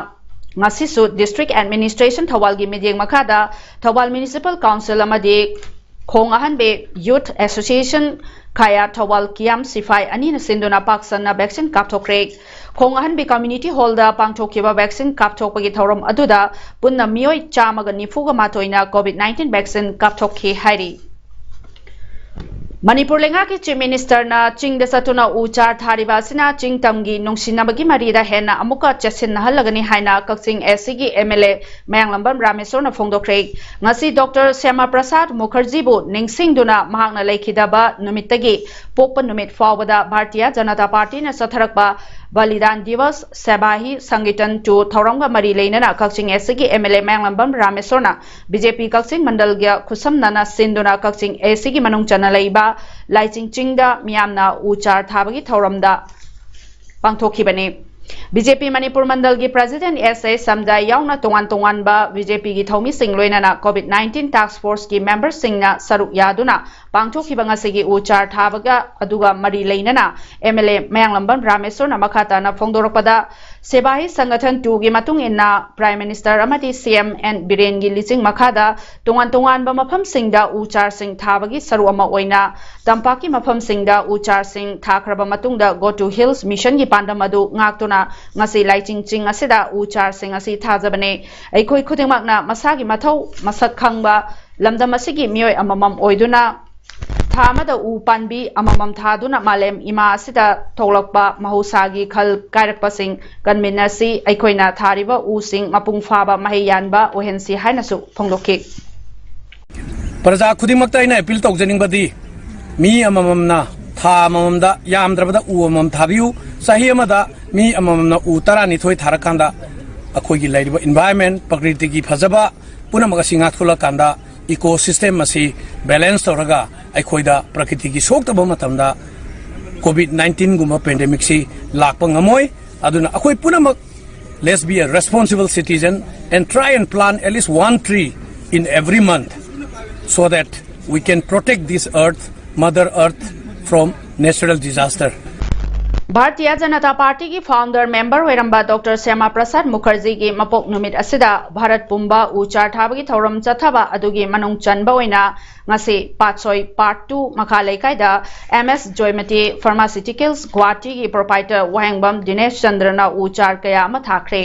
ꯉꯁꯤꯁꯨ District Administration ꯊꯧꯕꯥꯜꯒꯤ ꯃꯤꯠꯌꯦꯡ ꯃꯈꯥꯗ ꯊꯧꯕꯥꯜ Municipal Council ꯑꯃꯗꯤ ꯈꯣꯡ ꯑꯍꯟꯕꯤ Youth Association ꯈꯥꯌꯥ ꯊꯧꯕꯥꯜ ꯀꯤꯌꯥꯝ ꯁꯤꯐꯥꯏ ꯑꯅꯤꯅ ꯁꯤꯟꯗꯨꯅ ꯄꯥꯛ ꯁꯟꯅ ꯚꯦꯛꯁꯤꯟ ꯀꯥꯞꯊꯣꯛꯈ꯭ꯔꯦ꯫ ꯈꯣꯡ ꯑꯍꯟꯕꯤ Community Hallꯗ ꯄꯥꯡꯊꯣꯛꯈꯤꯕ ꯚꯦꯛꯁꯤꯟ ꯀꯥꯞꯊꯣꯛꯄꯒꯤ ꯊꯧꯔꯝ ꯑꯗꯨꯗ ꯄꯨꯟꯅ ꯃꯤꯑꯣꯏ ꯆꯥꯝꯃꯒ ꯅꯤꯐꯨꯒ ꯃꯥꯊꯣꯏꯅ COVID nineteen ꯚꯦꯛꯁꯤꯟ ꯀꯥꯞꯊꯣꯛꯈꯤ ꯍꯥꯏꯔꯤ꯫ ꯃꯅꯤꯄꯨꯔ ꯂꯩꯉꯥꯛꯀꯤ Chief Ministerꯅ ꯆꯤꯡꯗ ꯆꯠꯇꯨꯅ ꯎ ꯆꯥꯔ ꯊꯥꯔꯤꯕ ꯑꯁꯤꯅ ꯆꯤꯡ ꯇꯝꯒꯤ ꯅꯨꯡꯁꯤꯅꯕꯒꯤ ꯃꯔꯤꯗ ꯍꯦꯟꯅ ꯑꯃꯨꯛꯀ ꯆꯦꯠꯁꯤꯟꯅꯍꯜꯂꯒꯅꯤ ꯍꯥꯏꯅ ꯀꯛꯆꯤꯡ ꯑꯦꯁ ꯁꯤꯒꯤ ꯑꯦꯝ ꯑꯦꯜ ꯑꯦ ꯃꯌꯥꯡꯂꯝꯕꯝ ꯔꯥꯃꯦꯁꯣꯔꯅ ꯐꯣꯡꯗꯣꯛꯈ꯭ꯔꯦ꯫ ꯉꯁꯤ ꯗꯣꯛꯇꯔ ꯁ꯭ꯌꯥꯃꯥ ꯄ꯭ꯔꯁꯥꯗ ꯃꯨꯈꯔꯖꯤꯕꯨ ꯅꯤꯡꯁꯤꯡꯗꯨꯅ ꯃꯍꯥꯛꯅ ꯂꯩꯈꯤꯗꯕ ꯅꯨꯃꯤꯠꯇꯒꯤ ꯄꯣꯛꯄ ꯅꯨꯃꯤꯠ ꯐꯥꯎꯕꯗ ꯚꯥꯔꯇꯤꯌꯥ ꯖꯅꯇꯥ ꯄꯥꯔꯇꯤꯅ ꯆꯠꯊꯔꯛꯄ ꯕꯂꯤꯗꯥꯟ ꯗꯤꯋꯁ, ꯁꯦꯕꯥꯍꯤ ꯁꯪꯒꯤꯇꯟ ꯇꯨ ꯊꯧꯔꯝꯒ ꯃꯔꯤ ꯂꯩꯅꯅ ꯀꯛꯆꯤꯡ ꯑꯦꯁ ꯁꯤꯒꯤ ꯑꯦꯝ ꯑꯦꯜ ꯑꯦ ꯃꯌꯥꯡꯂꯝꯕꯝ ꯔꯥꯃꯦꯁꯣꯔꯅ ꯕꯤ ꯖꯦ ꯄꯤ ꯀꯛꯆꯤꯡ ꯃꯟꯗꯜꯒ ꯈꯨꯠꯁꯝꯅꯅ ꯁꯤꯟꯗꯨꯅ ꯀꯛꯆꯤꯡ ꯑꯦ ꯁꯤꯒꯤ ꯃꯅꯨꯡ ꯆꯟꯅ ꯂꯩꯕ ꯂꯥꯏꯆꯤꯡ ꯆꯤꯡꯗ ꯃꯤꯌꯥꯝꯅ ꯎ ꯆꯥꯔ ꯊꯥꯕꯒꯤ ꯊꯧꯔꯝꯗ ꯄꯥꯡꯊꯣꯛꯈꯤꯕꯅꯤ꯫ ꯕꯤ ꯖꯦ ꯄꯤ ꯃꯅꯤꯄꯨꯔ ꯃꯟꯗꯜꯒꯤ President ꯑꯦꯁ ꯑꯦ ꯁꯝꯗꯥꯏ ꯌꯥꯎꯅ ꯇꯣꯉꯥꯟ ꯇꯣꯉꯥꯟꯕ ꯕꯤ ꯖꯦ ꯄꯤꯒꯤ ꯊꯧꯃꯤꯁꯤꯡ ꯂꯣꯏꯅꯅ COVID nineteen task forceꯀꯤ memberꯁꯤꯡꯅ ꯁꯔꯨꯛ ꯌꯥꯗꯨꯅ ꯄꯥꯡꯊꯣꯛꯈꯤꯕ ꯉꯁꯤꯒꯤ ꯎ ꯆꯥꯔ ꯊꯥꯕꯒ ꯑꯗꯨꯒ ꯃꯔꯤ ꯂꯩꯅꯅ ꯑꯦꯝ ꯑꯦꯜ ꯑꯦ ꯃꯌꯥꯡꯂꯝꯕꯝ ꯔꯥꯃꯦꯁꯣꯔꯅ ꯃꯈꯥ ꯇꯥꯅ ꯐꯣꯡꯗꯣꯔꯛꯄꯗ, ꯁꯦꯕꯥꯍꯤ ꯁꯪꯒꯊꯟ ꯇꯨꯒꯤ ꯃꯇꯨꯡ ꯏꯟꯅ Prime Minister ꯑꯃꯗꯤ ꯁꯤ ꯑꯦꯝ ꯑꯦꯟ ꯕꯤꯔꯦꯟꯒꯤ ꯂꯤꯆꯤꯡ ꯃꯈꯥꯗ ꯇꯣꯉꯥꯟ ꯇꯣꯉꯥꯟꯕ ꯃꯐꯝꯁꯤꯡꯗ ꯎ ꯆꯥꯔꯁꯤꯡ ꯊꯥꯕꯒꯤ ꯁꯔꯨꯛ ꯑꯃ ꯑꯣꯏꯅ ꯇꯝꯄꯥꯛꯀꯤ ꯃꯐꯝꯁꯤꯡꯗ ꯎ ꯆꯥꯔꯁꯤꯡ ꯊꯥꯈ꯭ꯔꯕ ꯃꯇꯨꯡꯗ Go to Hills Missionꯒꯤ ꯄꯥꯟꯗꯝ ꯑꯗꯨ ꯉꯥꯛꯇꯨꯅ ꯉꯁꯤ ꯂꯥꯏꯆꯤꯡ ꯆꯤꯡ ꯑꯁꯤꯗ ꯎ ꯆꯥꯔꯁꯤꯡ ꯑꯁꯤ ꯊꯥꯖꯕꯅꯤ꯫ ꯑꯩꯈꯣꯏ ꯈꯨꯗꯤꯡꯃꯛꯅ ꯃꯁꯥꯒꯤ ꯃꯊꯧ ꯃꯁꯛ ꯈꯪꯕ ꯂꯝꯗꯝ ꯑꯁꯤꯒꯤ ꯃꯤꯑꯣꯏ ꯑꯃꯃꯝ ꯑꯣꯏꯗꯨꯅ ꯊꯥ ꯑꯃꯗ ꯎ ꯄꯥꯝꯕꯤ ꯑꯃꯃꯝ ꯊꯥꯗꯨꯅ ꯃꯥꯂꯦꯝ ꯏꯃꯥ ꯑꯁꯤꯗ ꯊꯣꯛꯂꯛꯄ ꯃꯍꯧꯁꯥꯒꯤ ꯈꯜ ꯀꯥꯏꯔꯛꯄꯁꯤꯡ ꯀꯟꯃꯤꯟꯅꯁꯤ꯫ ꯑꯩꯈꯣꯏꯅ ꯊꯥꯔꯤꯕ ꯎꯁꯤꯡ ꯃꯄꯨꯡ ꯐꯥꯕ ꯃꯍꯩ ꯌꯥꯟꯕ ꯑꯣꯏꯍꯟꯁꯤ ꯍꯥꯏꯅꯁꯨ ꯐꯣꯡꯗꯣꯛꯈꯤ꯫ ꯄ꯭ꯔꯖꯥ ꯈꯨꯗꯤꯡꯃꯛꯇ ꯑꯩꯅ ꯑꯦꯄꯤꯜ ꯇꯧꯖꯅꯤꯡꯕꯗꯤ ꯃꯤ ꯑꯃꯃꯝꯅ ꯊꯥ ꯑꯃꯃꯝꯗ ꯌꯥꯝꯗ꯭ꯔꯕꯗ ꯎ ꯑꯃꯃꯝ ꯊꯥꯕꯤꯌꯨ꯫ ꯆꯍꯤ ꯑꯃꯗ ꯃꯤ ꯑꯃꯃꯝꯅ ꯎ ꯇꯔꯥꯅꯤꯊꯣꯏ ꯊꯥꯔꯀꯥꯟꯗ ꯑꯩꯈꯣꯏꯒꯤ ꯂꯩꯔꯤꯕ environment, ꯄ꯭ꯔꯀ꯭ꯔꯤꯇꯤꯒꯤ ꯐꯖꯕ ꯄꯨꯝꯅꯃꯛ ꯑꯁꯤ ꯉꯥꯛꯊꯣꯛꯂꯀꯥꯟꯗ ecosystem ꯑꯁꯤ balance ꯇꯧꯔꯒ ꯑꯩꯈꯣꯏꯗ ꯄ꯭ꯔꯀ꯭ꯔꯤꯇꯤꯒꯤ ꯁꯣꯛꯇꯕ ꯃꯇꯝꯗ COVID nineteenꯒꯨꯝꯕ pandemicꯁꯤ ꯂꯥꯛꯄ ꯉꯝꯃꯣꯏ꯫ ꯑꯗꯨꯅ ꯑꯩꯈꯣꯏ ꯄꯨꯝꯅꯃꯛ, let's be a responsible citizen and try and plant at least one tree in every month so that we can protect this earth, Mother Earth, from natural disaster. Bharatiya Janata ꯄꯥꯔꯇꯤꯒꯤ founder member ꯑꯣꯏꯔꯝꯕ doctor ꯁ꯭ꯌꯥꯃꯥ ꯄ꯭ꯔꯁꯥꯗ ꯃꯨꯈꯔꯖꯤꯒꯤ ꯃꯄꯣꯛ ꯅꯨꯃꯤꯠ ꯑꯁꯤꯗ ꯚꯥꯔꯠ ꯄꯨꯝꯕ ꯎ ꯆꯥꯔ ꯊꯥꯕꯒꯤ ꯊꯧꯔꯝ ꯆꯠꯊꯕ ꯑꯗꯨꯒꯤ ꯃꯅꯨꯡ ꯆꯟꯕ ꯑꯣꯏꯅ ꯉꯁꯤ ꯄꯥꯠꯁꯣꯏ Part two ꯃꯈꯥ ꯂꯩꯀꯥꯏꯗ M S Joymathy Pharmaceuticals ꯒꯨꯋꯥꯍꯥꯇꯤꯒꯤ proprietor ꯋꯥꯍꯦꯡꯕꯝ ꯗꯤꯅꯦꯁ ꯆꯟꯗ꯭ꯔꯅ ꯎ ꯆꯥꯔ ꯀꯌꯥ ꯑꯃ ꯊꯥꯈ꯭ꯔꯦ꯫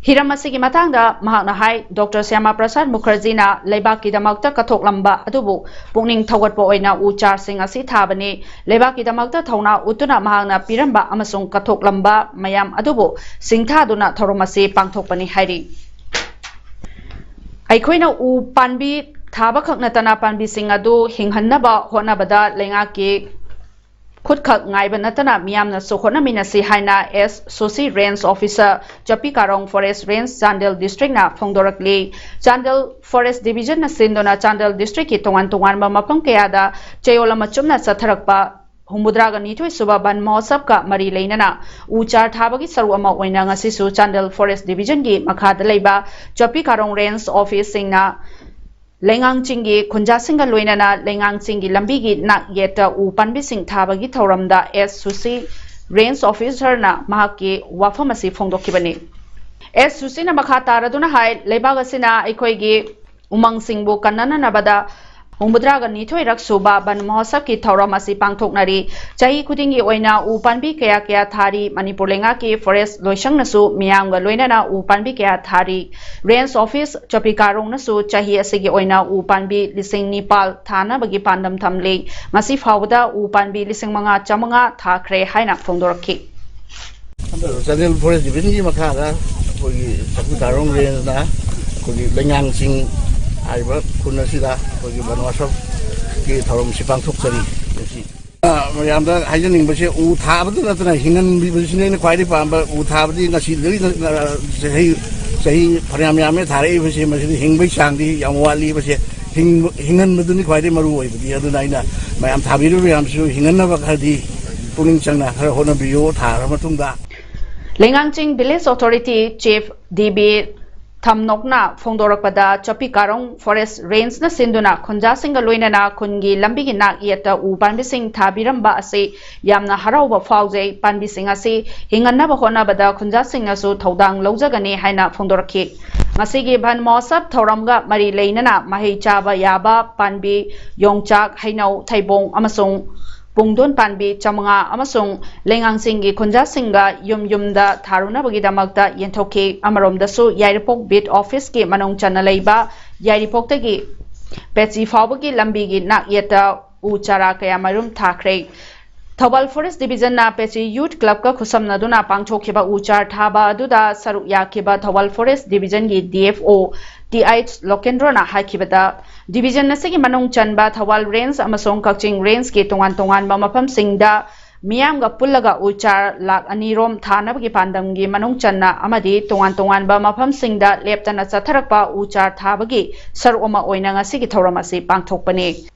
ꯍꯤꯔꯝ ꯑꯁꯤꯒꯤ ꯃꯇꯥꯡꯗ ꯃꯍꯥꯛꯅ ꯍꯥꯏ, ꯗꯣꯛꯇꯔ ꯁ꯭ꯌꯥꯃꯥ ꯄ꯭ꯔꯁꯥꯗ ꯃꯨꯈꯔꯖꯤꯅ ꯂꯩꯕꯥꯛꯀꯤꯗꯃꯛꯇ ꯀꯠꯊꯣꯛꯂꯝꯕ ꯑꯗꯨꯕꯨ ꯄꯨꯛꯅꯤꯡ ꯊꯧꯒꯠꯄ ꯑꯣꯏꯅ ꯎ ꯆꯥꯔꯁꯤꯡ ꯑꯁꯤ ꯊꯥꯕꯅꯤ꯫ ꯂꯩꯕꯥꯛꯀꯤꯗꯃꯛꯇ ꯊꯧꯅꯥ ꯎꯠꯇꯨꯅ ꯃꯍꯥꯛꯅ ꯄꯤꯔꯝꯕ ꯑꯃꯁꯨꯡ ꯀꯠꯊꯣꯛꯂꯝꯕ ꯃꯌꯥꯝ ꯑꯗꯨꯕꯨ ꯁꯤꯡꯊꯥꯗꯨꯅ ꯊꯧꯔꯝ ꯑꯁꯤ ꯄꯥꯡꯊꯣꯛꯄꯅꯤ ꯍꯥꯏꯔꯤ꯫ ꯑꯩꯈꯣꯏꯅ ꯎ ꯄꯥꯝꯕꯤ ꯊꯥꯕꯈꯛ ꯅꯠꯇꯅ ꯄꯥꯝꯕꯤꯁꯤꯡ ꯑꯗꯨ ꯍꯤꯡꯍꯟꯅꯕ ꯍꯣꯠꯅꯕꯗ ꯂꯩꯉꯥꯛꯀꯤ ꯈꯨꯠꯈꯛ ꯉꯥꯏꯕ ꯅꯠꯇꯅ ꯃꯤꯌꯥꯝꯅꯁꯨ ꯍꯣꯠꯅꯃꯤꯟꯅꯁꯤ ꯍꯥꯏꯅ S Susi Range Officer, ꯆꯄꯤ ꯀꯥꯔꯣꯡ Forest Range, Chandel districtꯅ ꯐꯣꯡꯗꯣꯔꯛꯂꯤ꯫ Chandel Forest Divisionꯅ ꯁꯤꯟꯗꯨꯅ ꯆꯥꯟꯗꯦꯜ districtꯀꯤ ꯇꯣꯉꯥꯟ ꯇꯣꯉꯥꯟꯕ ꯃꯐꯝ ꯀꯌꯥꯗ ꯆꯌꯣꯜ ꯑꯃ ꯆꯨꯞꯅ ꯆꯠꯊꯔꯛꯄ ꯍꯨꯝꯐꯨꯇꯔꯥꯒ ꯅꯤꯊꯣꯏ ꯁꯨꯕ ꯕꯟ ꯃꯍꯣꯠꯁꯕꯀ ꯃꯔꯤ ꯂꯩꯅꯅ ꯎ ꯆꯥꯔ ꯊꯥꯕꯒꯤ ꯁꯔꯨꯛ ꯑꯃ ꯑꯣꯏꯅ ꯉꯁꯤꯁꯨ ꯆꯥꯟꯗꯦꯜ Forest Divisionꯒꯤ ꯃꯈꯥꯗ ꯂꯩꯕ ꯆꯄꯤ ꯀꯥꯔꯣꯡ Range Officeꯁꯤꯡꯅ ꯂꯩꯉꯥꯡ ꯆꯤꯡꯒꯤ ꯈꯨꯟꯖꯥꯁꯤꯡꯒ ꯂꯣꯏꯅꯅ ꯂꯩꯉꯥꯡ ꯆꯤꯡꯒꯤ ꯂꯝꯕꯤꯒꯤ ꯅꯥꯛ ꯌꯦꯠꯇ ꯎ ꯄꯥꯝꯕꯤꯁꯤꯡ ꯊꯥꯕꯒꯤ ꯊꯧꯔꯝꯗ S Susi Range Officerꯅ ꯃꯍꯥꯛꯀꯤ ꯋꯥꯐꯝ ꯑꯁꯤ ꯐꯣꯡꯗꯣꯛꯈꯤꯕꯅꯤ꯫ S Susiꯅ ꯃꯈꯥ ꯇꯥꯔꯗꯨꯅ ꯍꯥꯏ, ꯂꯩꯕꯥꯛ ꯑꯁꯤꯅ ꯑꯩꯈꯣꯏꯒꯤ ꯎꯃꯪꯁꯤꯡꯕꯨ ꯀꯟꯅꯅꯅꯕꯗ ꯍꯨꯝꯐꯨꯇꯔꯥꯒ ꯅꯤꯊꯣꯏꯔꯛ ꯁꯨꯕ ꯕꯟ ꯃꯍꯣꯠꯁꯕꯀꯤ ꯊꯧꯔꯝ ꯑꯁꯤ ꯄꯥꯡꯊꯣꯛꯅꯔꯤ꯫ ꯆꯍꯤ ꯈꯨꯗꯤꯡꯒꯤ ꯑꯣꯏꯅ ꯎ ꯄꯥꯝꯕꯤ ꯀꯌꯥ ꯀꯌꯥ ꯊꯥꯔꯤ꯫ ꯃꯅꯤꯄꯨꯔ ꯂꯩꯉꯥꯛꯀꯤ Forest ꯂꯣꯏꯁꯪꯅꯁꯨ ꯃꯤꯌꯥꯝꯒ ꯂꯣꯏꯅꯅ ꯎ ꯄꯥꯝꯕꯤ ꯀꯌꯥ ꯊꯥꯔꯤ꯫ Range Office ꯆꯄꯤ ꯀꯥꯔꯣꯡꯅꯁꯨ ꯆꯍꯤ ꯑꯁꯤꯒꯤ ꯑꯣꯏꯅ ꯎ ꯄꯥꯝꯕꯤ ꯂꯤꯁꯤꯡ ꯅꯤꯄꯥꯜ ꯊꯥꯅꯕꯒꯤ ꯄꯥꯟꯗꯝ ꯊꯝꯂꯤ꯫ ꯉꯁꯤ ꯐꯥꯎꯕꯗ ꯎ ꯄꯥꯝꯕꯤ ꯂꯤꯁꯤꯡ ꯃꯉꯥ ꯆꯥꯃꯉꯥ ꯊꯥꯈ꯭ꯔꯦ ꯍꯥꯏꯅ ꯐꯣꯡꯗꯣꯔꯛꯈꯤ꯫ ꯆꯥꯟꯗꯦꯜ Forest Divisionꯒꯤ ꯃꯈꯥꯗ ꯑꯩꯈꯣꯏꯒꯤ ꯆꯄꯤ ꯀꯥꯔꯣꯡ Rangeꯅ ꯑꯩꯈꯣꯏꯒꯤ ꯂꯩꯉꯥꯡ ꯆꯤꯡ ꯍꯥꯏꯔꯤꯕ ꯈꯨꯟ ꯑꯁꯤꯗ ꯑꯩꯈꯣꯏꯒꯤ ꯕꯟ ꯃꯍꯣꯠꯁꯕꯀꯤ ꯊꯧꯔꯝꯁꯤ ꯄꯥꯡꯊꯣꯛꯆꯔꯤ ꯉꯁꯤ꯫ ꯃꯌꯥꯝꯗ ꯍꯥꯏꯖꯅꯤꯡꯕꯁꯦ, ꯎ ꯊꯥꯕꯗ ꯅꯠꯇꯅ ꯍꯤꯡꯍꯟꯕꯤꯕꯁꯤꯅ ꯑꯩꯅ ꯈ꯭ꯋꯥꯏꯗꯒꯤ ꯄꯥꯝꯕ꯫ ꯎ ꯊꯥꯕꯗꯤ ꯉꯁꯤꯗꯒꯤ, ꯑ, ꯆꯍꯤ, ꯆꯍꯤ ꯐꯅꯌꯥꯝ ꯌꯥꯝꯃꯦ ꯊꯥꯔꯛꯏꯕꯁꯦ, ꯃꯁꯤꯗꯤ ꯍꯤꯡꯕꯒꯤ ꯆꯥꯡꯗꯤ ꯌꯥꯝ ꯋꯥꯠꯂꯤꯕꯁꯦ꯫ ꯍꯤꯡꯕ-, ꯍꯤꯡꯍꯟꯕꯗꯨꯅꯤ ꯈ꯭ꯋꯥꯏꯗꯒꯤ ꯃꯔꯨ ꯑꯣꯏꯕꯗꯤ꯫ ꯑꯗꯨꯅ ꯑꯩꯅ ꯃꯌꯥꯝ ꯊꯥꯕꯤꯔꯤꯕ ꯃꯌꯥꯝꯁꯤꯁꯨ ꯍꯤꯡꯍꯟꯅꯕ ꯈꯔꯗꯤ ꯄꯨꯛꯅꯤꯡ ꯆꯪꯅ ꯈꯔ ꯍꯣꯠꯅꯕꯤꯌꯨ ꯊꯥꯔ ꯃꯇꯨꯡꯗ꯫ ꯂꯩꯉꯥꯡꯆꯤꯡ Village Authority Chief D B ꯊꯝꯅꯣꯛꯅ ꯐꯣꯡꯗꯣꯔꯛꯄꯗ, ꯆꯄꯤ ꯀꯥꯔꯣꯡ Forest Range ꯅ ꯁꯤꯟꯗꯨꯅ ꯈꯨꯟꯖꯥꯁꯤꯡꯒ ꯂꯣꯏꯅꯅ ꯈꯨꯟꯒꯤ ꯂꯝꯕꯤꯒꯤ ꯅꯥꯛ ꯌꯦꯠꯇ ꯎ ꯄꯥꯝꯕꯤꯁꯤꯡ ꯊꯥꯕꯤꯔꯝꯕ ꯑꯁꯤ ꯌꯥꯝꯅ ꯍꯔꯥꯎꯕ ꯐꯥꯎꯖꯩ꯫ ꯄꯥꯝꯕꯤꯁꯤꯡ ꯑꯁꯤ ꯍꯤꯡꯍꯟꯅꯕ ꯍꯣꯠꯅꯕꯗ ꯈꯨꯟꯖꯥꯁꯤꯡꯅꯁꯨ ꯊꯧꯗꯥꯡ ꯂꯧꯖꯒꯅꯤ ꯍꯥꯏꯅ ꯐꯣꯡꯗꯣꯔꯛꯈꯤ꯫ ꯉꯁꯤꯒꯤ ꯚꯟ ꯃꯍꯣꯠꯁꯕ ꯊꯧꯔꯝꯒ ꯃꯔꯤ ꯂꯩꯅꯅ ꯃꯍꯩ ꯆꯥꯕ ꯌꯥꯕ ꯄꯥꯝꯕꯤ, ꯌꯣꯡꯆꯥꯛ, ꯍꯩꯅꯧ, ꯊꯩꯕꯣꯡ ꯑꯃꯁꯨꯡ ꯄꯨꯡꯗꯣꯟ ꯄꯥꯝꯕꯤ ꯆꯥꯃꯉꯥ ꯑꯃꯁꯨꯡ ꯂꯩꯉꯥꯡꯆꯤꯡꯒꯤ ꯈꯨꯟꯖꯥꯁꯤꯡꯒ ꯌꯨꯝ ꯌꯨꯝꯗ ꯊꯥꯔꯨꯅꯕꯒꯤꯗꯃꯛꯇ ꯌꯦꯟꯊꯣꯛꯈꯤ꯫ ꯑꯃꯔꯣꯝꯗꯁꯨ, ꯌꯥꯏꯔꯤꯄꯣꯛ Beat Office ꯀꯤ ꯃꯅꯨꯡ ꯆꯟꯅ ꯂꯩꯕ ꯌꯥꯏꯔꯤꯄꯣꯛꯇꯒꯤ ꯄꯦꯆꯤ ꯐꯥꯎꯕꯒꯤ ꯂꯝꯕꯤꯒꯤ ꯅꯥꯛ ꯌꯦꯠꯇ ꯎ ꯆꯥꯔꯥ ꯀꯌꯥ ꯃꯔꯨꯝ ꯊꯥꯈ꯭ꯔꯦ꯫ ꯊꯧꯕꯥꯜ Forest Division ꯅ ꯄꯦꯆꯤ Youth Club ꯀ ꯈꯨꯠꯁꯝꯅꯗꯨꯅ ꯄꯥꯡꯊꯣꯛꯈꯤꯕ ꯎ ꯆꯥꯔ ꯊꯥꯕ ꯑꯗꯨꯗ ꯁꯔꯨꯛ ꯌꯥꯈꯤꯕ ꯊꯧꯕꯥꯜ Forest Division ꯒꯤ D F O T H ꯂꯣꯀꯦꯟꯗ꯭ꯔꯣꯅ ꯍꯥꯏꯈꯤꯕꯗ, Division ꯑꯁꯤꯒꯤ ꯃꯅꯨꯡ ꯆꯟꯕ ꯊꯧꯕꯥꯜ Range ꯑꯃꯁꯨꯡ ꯀꯛꯆꯤꯡ Range ꯀꯤ ꯇꯣꯉꯥꯟ ꯇꯣꯉꯥꯟꯕ ꯃꯐꯝꯁꯤꯡꯗ ꯃꯤꯌꯥꯝꯒ ꯄꯨꯜꯂꯒ ꯎ ꯆꯥꯔ ꯂꯥꯈ ꯑꯅꯤ ꯔꯣꯝ ꯊꯥꯅꯕꯒꯤ ꯄꯥꯟꯗꯝꯒꯤ ꯃꯅꯨꯡ ꯆꯟꯅ ꯑꯃꯗꯤ ꯇꯣꯉꯥꯟ ꯇꯣꯉꯥꯟꯕ ꯃꯐꯝꯁꯤꯡꯗ ꯂꯦꯞꯇꯅ ꯆꯠꯊꯔꯛꯄ ꯎ ꯆꯥꯔ ꯊꯥꯕꯒꯤ ꯁꯔꯨꯛ ꯑꯃ ꯑꯣꯏꯅ ꯉꯁꯤꯒꯤ ꯊꯧꯔꯝ ꯑꯁꯤ ꯄꯥꯡꯊꯣꯛꯄꯅꯤ꯫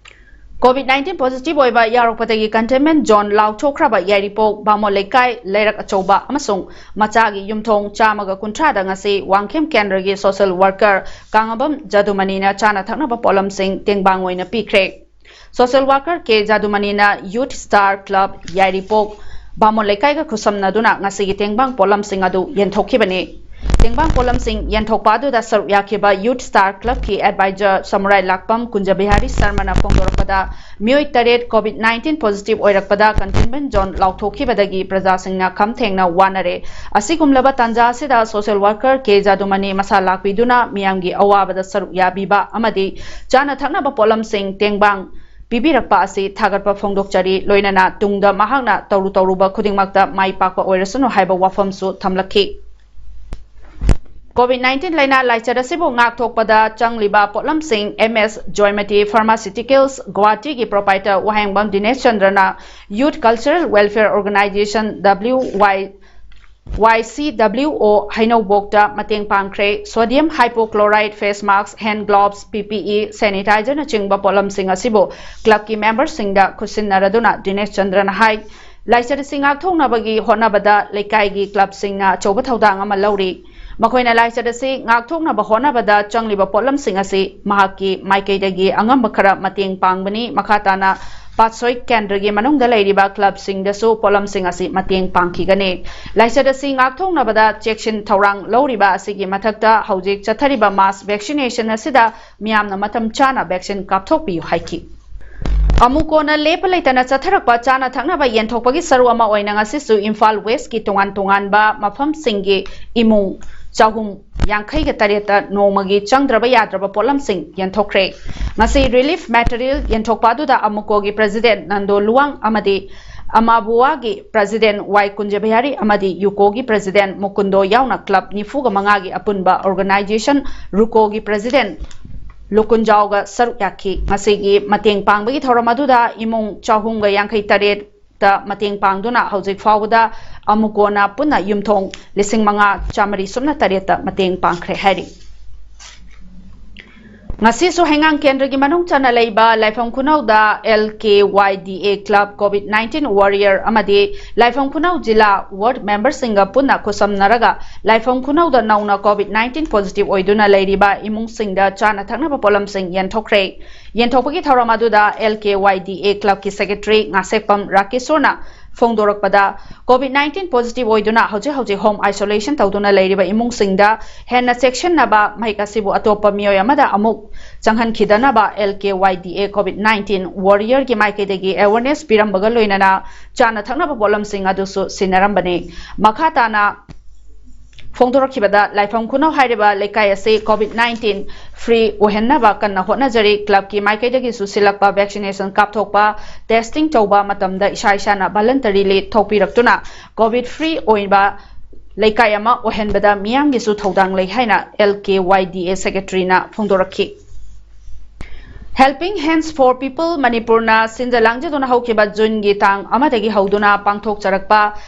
COVID nineteen positive ꯑꯣꯏꯕ ꯌꯥꯎꯔꯛꯄꯗꯒꯤ containment zone ꯂꯥꯎꯊꯣꯛꯈ꯭ꯔꯕ ꯌꯥꯏꯔꯤꯄꯣꯛ ꯕꯥꯃꯣꯟ ꯂꯩꯀꯥꯏ, ꯂꯩꯔꯛ ꯑꯆꯧꯕ ꯑꯃꯁꯨꯡ ꯃꯆꯥꯒꯤ ꯌꯨꯝꯊꯣꯡ ꯆꯥꯝꯃꯒ ꯀꯨꯟꯊ꯭ꯔꯥꯗ ꯉꯁꯤ ꯋꯥꯡꯈꯦꯝ ꯀꯦꯟꯗ꯭ꯔꯒꯤ social worker ꯀꯥꯡꯉꯕꯝ ꯖꯥꯗꯨꯃꯅꯤꯅ ꯆꯥꯅ ꯊꯛꯅꯕ ꯄꯣꯠꯂꯝꯁꯤꯡ ꯇꯦꯡꯕꯥꯡ ꯑꯣꯏꯅ ꯄꯤꯈ꯭ꯔꯦ꯫ Social worker K ꯖꯥꯗꯨꯃꯅꯤꯅ Youth Star Club ꯌꯥꯏꯔꯤꯄꯣꯛ ꯕꯥꯃꯣꯟ ꯂꯩꯀꯥꯏꯒ ꯈꯨꯠꯁꯝꯅꯗꯨꯅ ꯉꯁꯤꯒꯤ ꯇꯦꯡꯕꯥꯡ ꯄꯣꯠꯂꯝꯁꯤꯡ ꯑꯗꯨ ꯌꯦꯟꯊꯣꯛꯈꯤꯕꯅꯤ꯫ ꯇꯦꯡꯕꯥꯡ ꯄꯣꯠꯂꯝꯁꯤꯡ ꯌꯦꯟꯊꯣꯛꯄ ꯑꯗꯨꯗ ꯁꯔꯨꯛ ꯌꯥꯈꯤꯕ Youth Star Club ꯀꯤ advisor ꯁꯃꯨꯔꯥꯏ ꯂꯥꯛꯄꯝ ꯀꯨꯟꯖꯕꯤꯍꯥꯔꯤ ꯁꯔꯃꯅ ꯐꯣꯡꯗꯣꯔꯛꯄꯗ, ꯃꯤꯑꯣꯏ ꯇꯔꯦꯠ COVID nineteen positive ꯑꯣꯏꯔꯛꯄꯗ containment zone ꯂꯥꯎꯊꯣꯛꯈꯤꯕꯗꯒꯤ ꯄ꯭ꯔꯖꯥꯁꯤꯡꯅ ꯈꯝ ꯊꯦꯡꯅ ꯋꯥꯅꯔꯦ꯫ ꯑꯁꯤꯒꯨꯝꯂꯕ ꯇꯥꯟꯖꯥ ꯑꯁꯤꯗ social worker K ꯖꯥꯗꯨꯃꯅꯤ ꯃꯁꯥ ꯂꯥꯛꯄꯤꯗꯨꯅ ꯃꯤꯌꯥꯝꯒꯤ ꯑꯋꯥꯕꯗ ꯁꯔꯨꯛ ꯌꯥꯕꯤꯕ ꯑꯃꯗꯤ ꯆꯥꯅ ꯊꯛꯅꯕ ꯄꯣꯠꯂꯝꯁꯤꯡ ꯇꯦꯡꯕꯥꯡ ꯄꯤꯕꯤꯔꯛꯄ ꯑꯁꯤ ꯊꯥꯒꯠꯄ ꯐꯣꯡꯗꯣꯛꯆꯔꯤ꯫ ꯂꯣꯏꯅꯅ ꯇꯨꯡꯗ ꯃꯍꯥꯛꯅ ꯇꯧꯔꯨ ꯇꯧꯔꯨꯕ ꯈꯨꯗꯤꯡꯃꯛꯇ ꯃꯥꯏ ꯄꯥꯛꯄ ꯑꯣꯏꯔꯁꯅꯨ ꯍꯥꯏꯕ ꯋꯥꯐꯝꯁꯨ ꯊꯝꯂꯛꯈꯤ꯫ COVID nineteen ꯂꯥꯏꯅꯥ ꯂꯥꯏꯆꯠ ꯑꯁꯤꯕꯨ ꯉꯥꯛꯊꯣꯛꯄꯗ ꯆꯪꯂꯤꯕ ꯄꯣꯠꯂꯝꯁꯤꯡ ꯑꯦꯝ ꯑꯦꯁ ꯖꯣꯏꯃꯇꯤ ꯐꯥꯔꯃꯥꯁꯤꯎꯇꯤꯀꯦꯜꯁ ꯒꯨꯋꯥꯍꯥꯇꯤꯒꯤ ꯄ꯭ꯔꯣꯄꯥꯏꯇꯔ ꯋꯥꯍꯦꯡꯕꯝ ꯗꯤꯅꯦꯁ ꯆꯟꯗ꯭ꯔꯅ youth cultural welfare organisation W Y Y C W O ꯍꯩꯅꯧꯕꯣꯛꯇ ꯃꯇꯦꯡ ꯄꯥꯡꯈ꯭ꯔꯦ꯫ Sodium hypochlorite face mask, hand gloves, P P E, ꯁꯦꯅꯤꯇꯥꯏꯖꯔꯅꯆꯤꯡꯕ ꯄꯣꯠꯂꯝꯁꯤꯡ ꯑꯁꯤꯕꯨ ꯀ꯭ꯂꯕꯀꯤ ꯃꯦꯝꯕꯔꯁꯤꯡꯗ ꯈꯨꯠꯁꯤꯟꯅꯔꯗꯨꯅ ꯗꯤꯅꯦꯁ ꯆꯟꯗ꯭ꯔꯅ ꯍꯥꯏ꯫ ꯂꯥꯏꯆꯠ ꯑꯁꯤ ꯉꯥꯛꯊꯣꯛꯅꯕꯒꯤ ꯍꯣꯠꯅꯕꯗ ꯂꯩꯀꯥꯏꯒꯤ ꯀ꯭ꯂꯕꯁꯤꯡꯅ ꯑꯆꯧꯕ ꯊꯧꯗꯥꯡ ꯑꯃ ꯂꯧꯔꯤ꯫ ꯃꯈꯣꯏꯅ ꯂꯥꯏꯆꯠ ꯑꯁꯤ ꯉꯥꯛꯊꯣꯛꯅꯕ ꯍꯣꯠꯅꯕꯗ ꯆꯪꯂꯤꯕ ꯄꯣꯠꯂꯝꯁꯤꯡ ꯑꯁꯤ ꯃꯍꯥꯛꯀꯤ ꯃꯥꯏꯀꯩꯗꯒꯤ ꯑꯉꯝꯕ ꯈꯔ ꯃꯇꯦꯡ ꯄꯥꯡꯕꯅꯤ꯫ ꯃꯈꯥ ꯇꯥꯅ ꯄꯥꯠꯁꯣꯏ ꯀꯦꯟꯗ꯭ꯔꯒꯤ ꯃꯅꯨꯡꯗ ꯂꯩꯔꯤꯕ ꯀ꯭ꯂꯕꯁꯤꯡꯗꯁꯨ ꯄꯣꯠꯂꯝꯁꯤꯡ ꯑꯁꯤ ꯃꯇꯦꯡ ꯄꯥꯡꯈꯤꯒꯅꯤ꯫ ꯂꯥꯏꯆꯠ ꯑꯁꯤ ꯉꯥꯛꯊꯣꯛꯅꯕꯗ ꯆꯦꯛꯁꯤꯟ ꯊꯧꯔꯥꯡ ꯂꯧꯔꯤꯕ ꯑꯁꯤꯒꯤ ꯃꯊꯛꯇ ꯍꯧꯖꯤꯛ ꯆꯠꯊꯔꯤꯕ ꯃꯥꯁ ꯚꯦꯛꯁꯤꯅꯦꯁꯟ ꯑꯁꯤꯗ ꯃꯤꯌꯥꯝꯅ ꯃꯇꯝ ꯆꯥꯅ ꯚꯦꯛꯁꯤꯟ ꯀꯥꯞꯊꯣꯛꯄꯤꯌꯨ ꯍꯥꯏꯈꯤ꯫ ꯑꯃꯨꯛ ꯀꯣꯟꯅ ꯂꯦꯞꯄ ꯂꯩꯇꯅ ꯆꯠꯊꯔꯛꯄ ꯆꯥꯅ ꯊꯛꯅꯕ ꯌꯦꯟꯊꯣꯛꯄꯒꯤ ꯁꯔꯨꯛ ꯑꯃ ꯑꯣꯏꯅ ꯉꯁꯤꯁꯨ ꯏꯝꯐꯥꯜ ꯋꯦꯁꯀꯤ ꯇꯣꯉꯥꯟ ꯇꯣꯉꯥꯟꯕ ꯃꯐꯝꯁꯤꯡꯒꯤ ꯏꯃꯨꯡ ꯆꯍꯨꯝ ꯌꯥꯡꯈꯩꯒ ꯇꯔꯦꯠꯇ ꯅꯣꯡꯃꯒꯤ ꯆꯪꯗ꯭ꯔꯕ ꯌꯥꯗ꯭ꯔꯕ ꯄꯣꯠꯂꯝꯁꯤꯡ ꯌꯦꯟꯊꯣꯛꯈ꯭ꯔꯦ꯫ ꯉꯁꯤ ꯔꯤꯂꯤꯐ ꯃꯦꯇꯔꯤꯌꯦꯜ ꯌꯦꯟꯊꯣꯛꯄ ꯑꯗꯨꯗ ꯑꯃꯨꯀꯣꯒꯤ ꯄ꯭ꯔꯦꯁꯤꯗꯦꯟꯠ ꯅꯟꯗꯣ ꯂꯨꯋꯥꯡ ꯑꯃꯗꯤ ꯑꯃꯥꯕꯨꯋꯥꯒꯤ ꯄ꯭ꯔꯦꯁꯤꯗꯦꯟꯠ ꯋꯥꯏ ꯀꯨꯟꯖꯕꯤꯍꯥꯔꯤ ꯑꯃꯗꯤ ꯌꯨꯀꯣꯒꯤ ꯄ꯭ꯔꯦꯁꯤꯗꯦꯟꯠ ꯃꯨꯀꯨꯟꯗꯣ ꯌꯥꯎꯅ ꯀ꯭ꯂꯕ ꯅꯤꯐꯨꯒ ꯃꯉꯥꯒꯤ ꯑꯄꯨꯟꯕ ꯑꯣꯔꯒꯅꯥꯏꯖꯦꯁꯟ ꯔꯨꯀꯣꯒꯤ ꯄ꯭ꯔꯦꯁꯤꯗꯦꯟꯠ ꯂꯨꯀꯨꯟꯖꯥꯎꯒ ꯁꯔꯨꯛ ꯌꯥꯈꯤ꯫ ꯉꯁꯤꯒꯤ ꯃꯇꯦꯡ ꯄꯥꯡꯕꯒꯤ ꯊꯧꯔꯝ ꯑꯗꯨꯗ ꯏꯃꯨꯡ ꯆꯍꯨꯝꯒ ꯌꯥꯡꯈꯩ ꯇꯔꯦꯠ ꯇ ꯃꯇꯦꯡ ꯄꯥꯡꯗꯨꯅ ꯍꯧꯖꯤꯛ ꯐꯥꯎꯕꯗ ꯑꯃꯨꯛ ꯀꯣꯟꯅ ꯄꯨꯟꯅ ꯌꯨꯝꯊꯣꯡ ꯂꯤꯁꯤꯡ ꯃꯉꯥ ꯆꯥꯃꯔꯤ ꯁꯨꯞꯅ ꯇꯔꯦꯠꯇ ꯃꯇꯦꯡ ꯄꯥꯡꯈ꯭ꯔꯦ ꯍꯥꯏꯔꯤ꯫ ꯉꯁꯤꯁꯨ ꯍꯩꯉꯥꯡ ꯀꯦꯟꯗ꯭ꯔꯒꯤ ꯃꯅꯨꯡ ꯆꯟꯅ ꯂꯩꯕ ꯂꯥꯏꯐꯝ ꯈꯨꯅꯧꯗ ꯑꯦꯜ ꯀꯦ ꯋꯥꯏ ꯗꯤ ꯑꯦ ꯀ꯭ꯂꯕ ꯀꯣꯚꯤꯗ ꯅꯥꯏꯟꯇꯤꯟ ꯋꯥꯔꯤꯌꯔ ꯑꯃꯗꯤ ꯂꯥꯏꯐꯝ ꯈꯨꯅꯧ ꯖꯤꯂꯥ ꯋꯥꯔꯗ ꯃꯦꯝꯕꯔꯁꯤꯡꯒ ꯄꯨꯟꯅ ꯈꯨꯠꯁꯝꯅꯔꯒ ꯂꯥꯏꯐꯝ ꯈꯨꯅꯧꯗ ꯅꯧꯅ ꯀꯣꯚꯤꯗ ꯅꯥꯏꯟꯇꯤꯟ ꯄꯣꯖꯤꯇꯤꯚ ꯑꯣꯏꯗꯨꯅ ꯂꯩꯔꯤꯕ ꯏꯃꯨꯡꯁꯤꯡꯗ ꯆꯥꯅ ꯊꯛꯅꯕ ꯄꯣꯠꯂꯝꯁꯤꯡ ꯌꯦꯟꯊꯣꯛꯈ꯭ꯔꯦ꯫ ꯌꯦꯟꯊꯣꯛꯄꯒꯤ ꯊꯧꯔꯝ ꯑꯗꯨꯗ ꯑꯦꯜ ꯀꯦ ꯋꯥꯏ ꯗꯤ ꯑꯦ ꯀ꯭ꯂꯕꯀꯤ ꯁꯦꯀ꯭ꯔꯦꯇꯔꯤ ꯉꯥꯁꯦꯛꯄꯝ ꯔꯥꯀꯦꯁꯣꯔꯅ ꯐꯣꯡꯗꯣꯔꯛꯄꯗ, ꯀꯣꯚꯤꯗ ꯅꯥꯏꯟꯇꯤꯟ ꯄꯣꯖꯤꯇꯤꯚ ꯑꯣꯏꯗꯨꯅ ꯍꯧꯖꯤꯛ ꯍꯧꯖꯤꯛ ꯍꯣꯝ ꯑꯥꯏꯁꯣꯂꯦꯁꯟ ꯇꯧꯗꯨꯅ ꯂꯩꯔꯤꯕ ꯏꯃꯨꯡꯁꯤꯡꯗ ꯍꯦꯟꯅ ꯆꯦꯛꯁꯤꯟꯅꯕ, ꯃꯍꯤꯛ ꯑꯁꯤꯕꯨ ꯑꯇꯣꯞꯄ ꯃꯤꯑꯣꯏ ꯑꯃꯗ ꯑꯃꯨꯛ ꯆꯪꯍꯟꯈꯤꯗꯅꯕ ꯑꯦꯜ ꯀꯦ ꯋꯥꯏ ꯗꯤ ꯑꯦ ꯀꯣꯚꯤꯗ ꯅꯥꯏꯟꯇꯤꯟ ꯋꯥꯔꯤꯌꯔꯒꯤ ꯃꯥꯏꯀꯩꯗꯒꯤ ꯑꯦꯋꯥꯔꯅꯦꯁ ꯄꯤꯔꯝꯕꯒ ꯂꯣꯏꯅꯅ ꯆꯥꯅ ꯊꯛꯅꯕ ꯄꯣꯠꯂꯝꯁꯤꯡ ꯑꯗꯨꯁꯨ ꯁꯤꯟꯅꯔꯝꯕꯅꯤ꯫ ꯃꯈꯥ ꯇꯥꯅ ꯐꯣꯡꯗꯣꯔꯛꯈꯤꯕꯗ, ꯂꯥꯏꯐꯝ ꯈꯨꯅꯧ ꯍꯥꯏꯔꯤꯕ ꯂꯩꯀꯥꯏ ꯑꯁꯤ ꯀꯣꯚꯤꯗ ꯅꯥꯏꯟꯇꯤꯟ ꯐ꯭ꯔꯤ ꯑꯣꯏꯍꯟꯅꯕ ꯀꯟꯅ ꯍꯣꯠꯅꯖꯔꯤ꯫ ꯀ꯭ꯂꯕꯀꯤ ꯃꯥꯏꯀꯩꯗꯒꯤꯁꯨ ꯁꯤꯜꯂꯛꯄ ꯚꯦꯛꯁꯤꯅꯦꯁꯟ ꯀꯥꯞꯊꯣꯛꯄ, ꯇꯦꯁꯇꯤꯡ ꯇꯧꯕ ꯃꯇꯝꯗ ꯏꯁꯥ ꯏꯁꯥꯅ ꯚꯂꯟꯇꯔꯤꯂꯤ ꯊꯣꯛꯄꯤꯔꯛꯇꯨꯅ ꯀꯣꯚꯤꯗ ꯐ꯭ꯔꯤ ꯑꯣꯏꯕ ꯂꯩꯀꯥꯏ ꯑꯃ ꯑꯣꯏꯍꯟꯕꯗ ꯃꯤꯌꯥꯝꯒꯤꯁꯨ ꯊꯧꯗꯥꯡ ꯂꯩ ꯍꯥꯏꯅ L K Y D A secretaryꯅ ꯐꯣꯡꯗꯣꯔꯛꯈꯤ꯫ Helping Hands for People ꯃꯅꯤꯄꯨꯔꯅ ꯁꯤꯟꯖ ꯂꯥꯡꯖꯗꯨꯅ ꯍꯧꯈꯤꯕ ꯖꯨꯟꯒꯤ ꯇꯥꯡ ꯑꯃꯗꯒꯤ ꯍꯧꯗꯨꯅ ꯄꯥꯡꯊꯣꯛꯆꯔꯛꯄ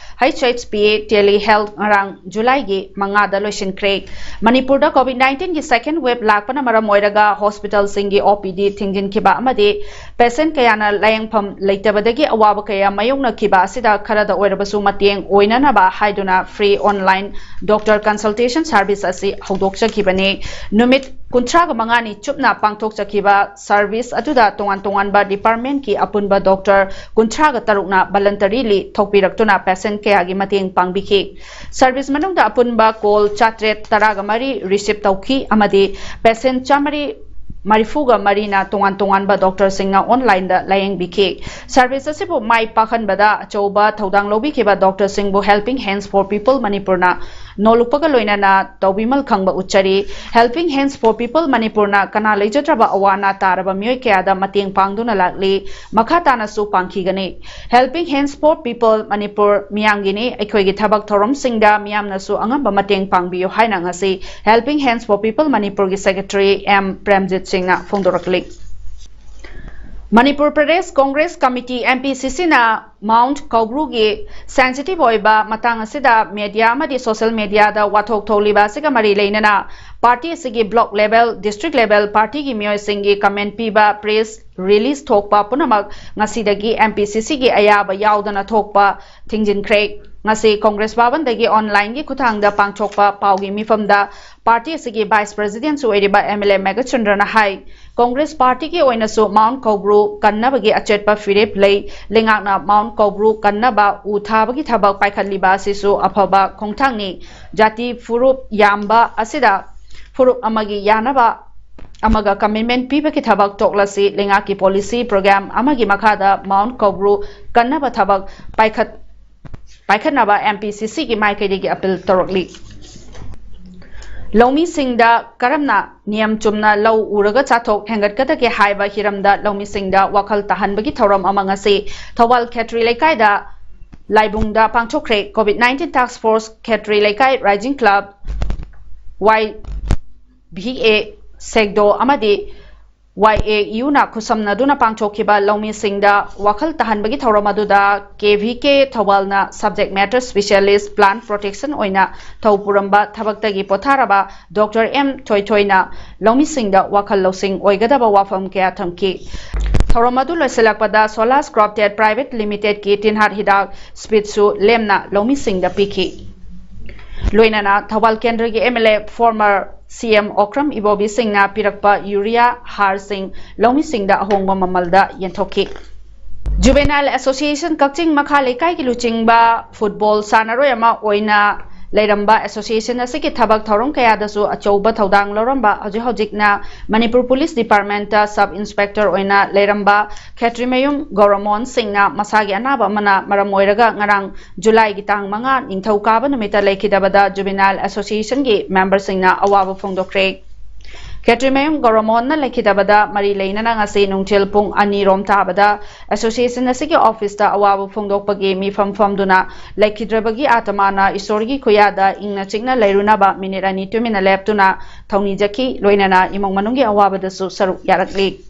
H H P A telehealth ꯉꯔꯥꯡ ꯖꯨꯂꯥꯏꯒꯤ ꯃꯉꯥꯗ ꯂꯣꯏꯁꯤꯟꯈ꯭ꯔꯦ꯫ ꯃꯅꯤꯄꯨꯔꯗ COVID nineteenꯒꯤ second wave ꯂꯥꯛꯄꯅ ꯃꯔꯝ ꯑꯣꯏꯔꯒ hospitalꯁꯤꯡꯒꯤ OPD ꯊꯤꯡꯖꯤꯟꯈꯤꯕ ꯑꯃꯗꯤ patient ꯀꯌꯥꯅ ꯂꯥꯌꯦꯡꯐꯝ ꯂꯩꯇꯕꯗꯒꯤ ꯑꯋꯥꯕ ꯀꯌꯥ ꯃꯥꯌꯣꯛꯅꯈꯤꯕ ꯑꯁꯤꯗ ꯈꯔꯗ ꯑꯣꯏꯔꯕꯁꯨ ꯃꯇꯦꯡ ꯑꯣꯏꯅꯅꯕ ꯍꯥꯏꯗꯨꯅ free online doctor consultation service ꯑꯁꯤ ꯍꯧꯗꯣꯛꯆꯈꯤꯕꯅꯤ꯫ ꯅꯨꯃꯤꯠ ꯀꯨꯟꯊ꯭ꯔꯥꯒ ꯃꯉꯥꯅꯤ ꯆꯨꯞꯅ ꯄꯥꯡꯊꯣꯛꯆꯈꯤꯕ service ꯑꯗꯨꯗ ꯇꯣꯉꯥꯟ ꯇꯣꯉꯥꯟꯕ departmentꯀꯤ ꯑꯄꯨꯟꯕ doctor ꯀꯨꯟꯊ꯭ꯔꯥꯒ ꯇꯔꯨꯛꯅ voluntarily ꯊꯣꯛꯄꯤꯔꯛꯇꯨꯅ patient ꯀꯌꯥꯒꯤ ꯃꯇꯦꯡ ꯄꯥꯡꯕꯤꯈꯤ꯫ Service ꯃꯅꯨꯡꯗ ꯑꯄꯨꯟꯕ call ꯆꯥꯇ꯭ꯔꯦꯠ ꯇꯔꯥꯒ ꯃꯔꯤ receive ꯇꯧꯈꯤ ꯑꯃꯗꯤ patient ꯆꯥꯃꯔꯤ ꯃꯔꯤꯐꯨꯒ ꯃꯔꯤꯅ ꯇꯣꯉꯥꯟ ꯇꯣꯉꯥꯟꯕ doctorꯁꯤꯡꯅ onlineꯗ ꯂꯥꯌꯦꯡꯕꯤꯈꯤ꯫ Service ꯑꯁꯤꯕꯨ ꯃꯥꯏ ꯄꯥꯛꯍꯟꯕꯗ ꯑꯆꯧꯕ ꯊꯧꯗꯥꯡ ꯂꯧꯕꯤꯈꯤꯕ doctorꯁꯤꯡꯕꯨ Helping Hands for People ꯃꯅꯤꯄꯨꯔꯅ ꯅꯣꯜꯂꯨꯛꯄꯒ ꯂꯣꯏꯅꯅ ꯇꯧꯕꯤꯃꯜ ꯈꯪꯕ ꯎꯠꯆꯔꯤ꯫ Helping Hands for People ꯃꯅꯤꯄꯨꯔꯅ ꯀꯅꯥ ꯂꯩꯖꯗ꯭ꯔꯕ ꯑꯋꯥ ꯑꯅꯥ ꯇꯥꯔꯕ ꯃꯤꯑꯣꯏ ꯀꯌꯥꯗ ꯃꯇꯦꯡ ꯄꯥꯡꯗꯨꯅ ꯂꯥꯛꯂꯤ꯫ ꯃꯈꯥ ꯇꯥꯅꯁꯨ ꯄꯥꯡꯈꯤꯒꯅꯤ꯫ Helping Hands for People Manipur ꯃꯤꯌꯥꯝꯒꯤꯅꯤ꯫ ꯑꯩꯈꯣꯏꯒꯤ ꯊꯕꯛ ꯊꯧꯔꯝꯁꯤꯡꯗ ꯃꯤꯌꯥꯝꯅꯁꯨ ꯑꯉꯝꯕ ꯃꯇꯦꯡ ꯄꯥꯡꯕꯤꯌꯨ ꯍꯥꯏꯅ ꯉꯁꯤ Helping Hands for People ꯃꯅꯤꯄꯨꯔꯒꯤ secretary M ꯄ꯭ꯔꯦꯝꯖꯤꯠ ꯁꯤꯡꯅ ꯐꯣꯡꯗꯣꯔꯛꯂꯤ꯫ Manipur Pradesh congress committee, M P C Cꯅ Mount ꯀꯧꯕ꯭ꯔꯨꯒꯤ sensitive ꯑꯣꯏꯕ ꯃꯇꯥꯡ ꯑꯁꯤꯗ media ꯑꯃꯗꯤ social mediaꯗ ꯋꯥꯊꯣꯛ ꯊꯣꯛꯂꯤꯕ ꯑꯁꯤꯒ ꯃꯔꯤ ꯂꯩꯅꯅ party ꯑꯁꯤꯒꯤ block level, district level partyꯒꯤ ꯃꯤꯑꯣꯏꯁꯤꯡꯒꯤ comment ꯄꯤꯕ, press release ꯊꯣꯛꯄ ꯄꯨꯝꯅꯃꯛ ꯉꯁꯤꯗꯒꯤ M P C Cꯒꯤ ꯑꯌꯥꯕ ꯌꯥꯎꯗꯅ ꯊꯣꯛꯄ ꯊꯤꯡꯖꯤꯟꯈ꯭ꯔꯦ꯫ ꯉꯁꯤ ꯀꯣꯡꯒ꯭ꯔꯦꯁ ꯚꯕꯟꯗꯒꯤ onlineꯒꯤ ꯈꯨꯠꯊꯥꯡꯗ ꯄꯥꯡꯊꯣꯛꯄ ꯄꯥꯎꯒꯤ ꯃꯤꯐꯝꯗ party ꯑꯁꯤꯒꯤ vice presidentꯁꯨ ꯑꯣꯏꯔꯤꯕ M L A ꯃꯦꯘꯆꯟꯗ꯭ꯔꯅ ꯍꯥꯏ, ꯀꯣꯡꯒ꯭ꯔꯦꯁ partyꯒꯤ ꯑꯣꯏꯅꯁꯨ Mount ꯀꯧꯕ꯭ꯔꯨ ꯀꯟꯅꯕꯒꯤ ꯑꯆꯦꯠꯄ ꯐꯤꯔꯦꯞ ꯂꯩ꯫ ꯂꯩꯉꯥꯛꯅ Mount ꯀꯧꯕ꯭ꯔꯨ ꯀꯟꯅꯕ ꯎ ꯊꯥꯕꯒꯤ ꯊꯕꯛ ꯄꯥꯏꯈꯠꯂꯤꯕ ꯑꯁꯤꯁꯨ ꯑꯐꯕ ꯈꯣꯡꯊꯥꯡꯅꯤ꯫ ꯖꯥꯇꯤ ꯐꯨꯔꯨꯞ ꯌꯥꯝꯕ ꯑꯁꯤꯗ ꯐꯨꯔꯨꯞ ꯑꯃꯒꯤ ꯌꯥꯅꯕ ꯑꯃꯒ commitment ꯄꯤꯕꯒꯤ ꯊꯕꯛ ꯇꯣꯛꯂꯁꯤ꯫ ꯂꯩꯉꯥꯛꯀꯤ policy program ꯑꯃꯒꯤ ꯃꯈꯥꯗ Mount ꯀꯧꯕ꯭ꯔꯨ ꯀꯟꯅꯕ ꯊꯕꯛ ꯄꯥꯏꯈꯠ-, ꯄꯥꯏꯈꯠꯅꯕ M P C Cꯒꯤ ꯃꯥꯏꯀꯩꯗꯒꯤ appeal ꯇꯧꯔꯛꯂꯤ꯫ ꯂꯧꯃꯤꯁꯤꯡꯗ ꯀꯔꯝꯅ ꯅꯤꯌꯝ ꯆꯨꯝꯅ ꯂꯧ ꯎꯔꯒ ꯆꯥꯊꯣꯛ ꯍꯦꯟꯒꯠꯀꯗꯒꯦ ꯍꯥꯏꯕ ꯍꯤꯔꯝꯗ ꯂꯧꯃꯤꯁꯤꯡꯗ ꯋꯥꯈꯜ ꯇꯥꯍꯟꯕꯒꯤ ꯊꯧꯔꯝ ꯑꯃ ꯉꯁꯤ ꯊꯧꯕꯥꯜ ꯈꯦꯇ꯭ꯔꯤ ꯂꯩꯀꯥꯏꯗ ꯂꯥꯏꯕꯨꯡꯗ ꯄꯥꯡꯊꯣꯛꯈ꯭ꯔꯦ꯫ COVID nineteen task force, ꯈꯦꯇ꯭ꯔꯤ ꯂꯩꯀꯥꯏ Rising Club, Y V A, ꯁꯦꯛꯗꯣ ꯑꯃꯗꯤ Y A Uꯅ ꯈꯨꯠꯁꯝꯅꯗꯨꯅ ꯄꯥꯡꯊꯣꯛꯈꯤꯕ ꯂꯧꯃꯤꯁꯤꯡꯗ ꯋꯥꯈꯜ ꯇꯥꯍꯟꯕꯒꯤ ꯊꯧꯔꯝ ꯑꯗꯨꯗ K V K ꯊꯧꯕꯥꯜꯅ subject matter specialist plant protection ꯑꯣꯏꯅ ꯊꯧ ꯄꯨꯔꯝꯕ ꯊꯕꯛꯇꯒꯤ ꯄꯣꯊꯥꯔꯕ Doctor M ꯊꯣꯏꯊꯣꯏꯅ ꯂꯧꯃꯤꯁꯤꯡꯗ ꯋꯥꯈꯜ ꯂꯧꯁꯤꯡ ꯑꯣꯏꯒꯗꯕ ꯋꯥꯐꯝ ꯀꯌꯥ ꯊꯝꯈꯤ꯫ ꯊꯧꯔꯝ ꯑꯗꯨ ꯂꯣꯏꯁꯤꯜꯂꯛꯄꯗ Solas Croptech Private Limitedꯀꯤ ꯇꯤꯟꯍꯥꯠ ꯍꯤꯗꯥꯛ ꯁ꯭ꯄꯤꯠꯁꯨ ꯂꯦꯝꯅ ꯂꯧꯃꯤꯁꯤꯡꯗ ꯄꯤꯈꯤ꯫ ꯂꯣꯏꯅꯅ ꯊꯧꯕꯥꯜ ꯀꯦꯟꯗ꯭ꯔꯒꯤ M L A, former C M Okram ꯏꯕꯣꯕꯤ ꯁꯤꯡꯅ ꯄꯤꯔꯛꯄ ꯌꯨꯔꯤꯌꯥ ꯍꯥꯔꯁꯤꯡ ꯂꯧꯃꯤꯁꯤꯡꯗ ꯑꯍꯣꯡꯕ ꯃꯃꯜꯗ ꯌꯦꯟꯊꯣꯛꯈꯤ꯫ Juvenile Association ꯀꯛꯆꯤꯡ ꯃꯈꯥ ꯂꯩꯀꯥꯏꯒꯤ ꯂꯨꯆꯤꯡꯕ ꯐꯨꯠꯕꯣꯜ ꯁꯥꯟꯅꯔꯣꯏ ꯑꯃ ꯑꯣꯏꯅ ꯂꯩꯔꯝꯕ association ꯑꯁꯤꯒꯤ ꯊꯕꯛ ꯊꯧꯔꯝ ꯀꯌꯥꯗꯁꯨ ꯑꯆꯧꯕ ꯊꯧꯗꯥꯡ ꯂꯧꯔꯝꯕ, ꯍꯧꯖꯤꯛ ꯍꯧꯖꯤꯛꯅ Manipur police department sub inspector ꯑꯣꯏꯅ ꯂꯩꯔꯝꯕ ꯈꯦꯇ꯭ꯔꯤꯃꯌꯨꯝ ꯒꯧꯔꯃꯣꯍꯟ ꯁꯤꯡꯅ ꯃꯁꯥꯒꯤ ꯑꯅꯥꯕ ꯑꯃꯅ ꯃꯔꯝ ꯑꯣꯏꯔꯒ ꯉꯔꯥꯡ ꯖꯨꯂꯥꯏꯒꯤ ꯇꯥꯡ ꯃꯉꯥ ꯅꯤꯡꯊꯧꯀꯥꯕ ꯅꯨꯃꯤꯠꯇ ꯂꯩꯈꯤꯗꯕꯗ Juvenile Associationꯒꯤ memberꯁꯤꯡꯅ ꯑꯋꯥꯕ ꯐꯣꯡꯗꯣꯛꯈ꯭ꯔꯦ꯫ ꯈꯦꯇ꯭ꯔꯤꯃꯌꯨꯝ ꯒꯧꯔꯃꯣꯍꯟꯅ ꯂꯩꯈꯤꯗꯕꯗ ꯃꯔꯤ ꯂꯩꯅꯅ ꯉꯁꯤ ꯅꯨꯡꯊꯤꯜ ꯄꯨꯡ ꯑꯅꯤ ꯔꯣꯝ ꯇꯥꯕꯗ association ꯑꯁꯤꯒꯤ officeꯇ ꯑꯋꯥꯕ ꯐꯣꯡꯗꯣꯛꯄꯒꯤ ꯃꯤꯐꯝ ꯐꯝꯗꯨꯅ ꯂꯩꯈꯤꯗ꯭ꯔꯕꯒꯤ ꯑꯥꯇꯃꯥꯅ ꯏꯁꯣꯔꯒꯤ ꯈꯨꯌꯥꯗ ꯏꯪꯅ ꯆꯤꯛꯅ ꯂꯩꯔꯨꯅꯕ ꯃꯤꯅꯤꯠ ꯑꯅꯤ ꯇꯨꯃꯤꯟꯅ ꯂꯦꯞꯇꯨꯅ ꯊꯧꯅꯤꯖꯈꯤ꯫ ꯂꯣꯏꯅꯅ ꯏꯃꯨꯡ ꯃꯅꯨꯡꯒꯤ ꯑꯋꯥꯕꯗꯁꯨ ꯁꯔꯨꯛ ꯌꯥꯔꯛꯂꯤ꯫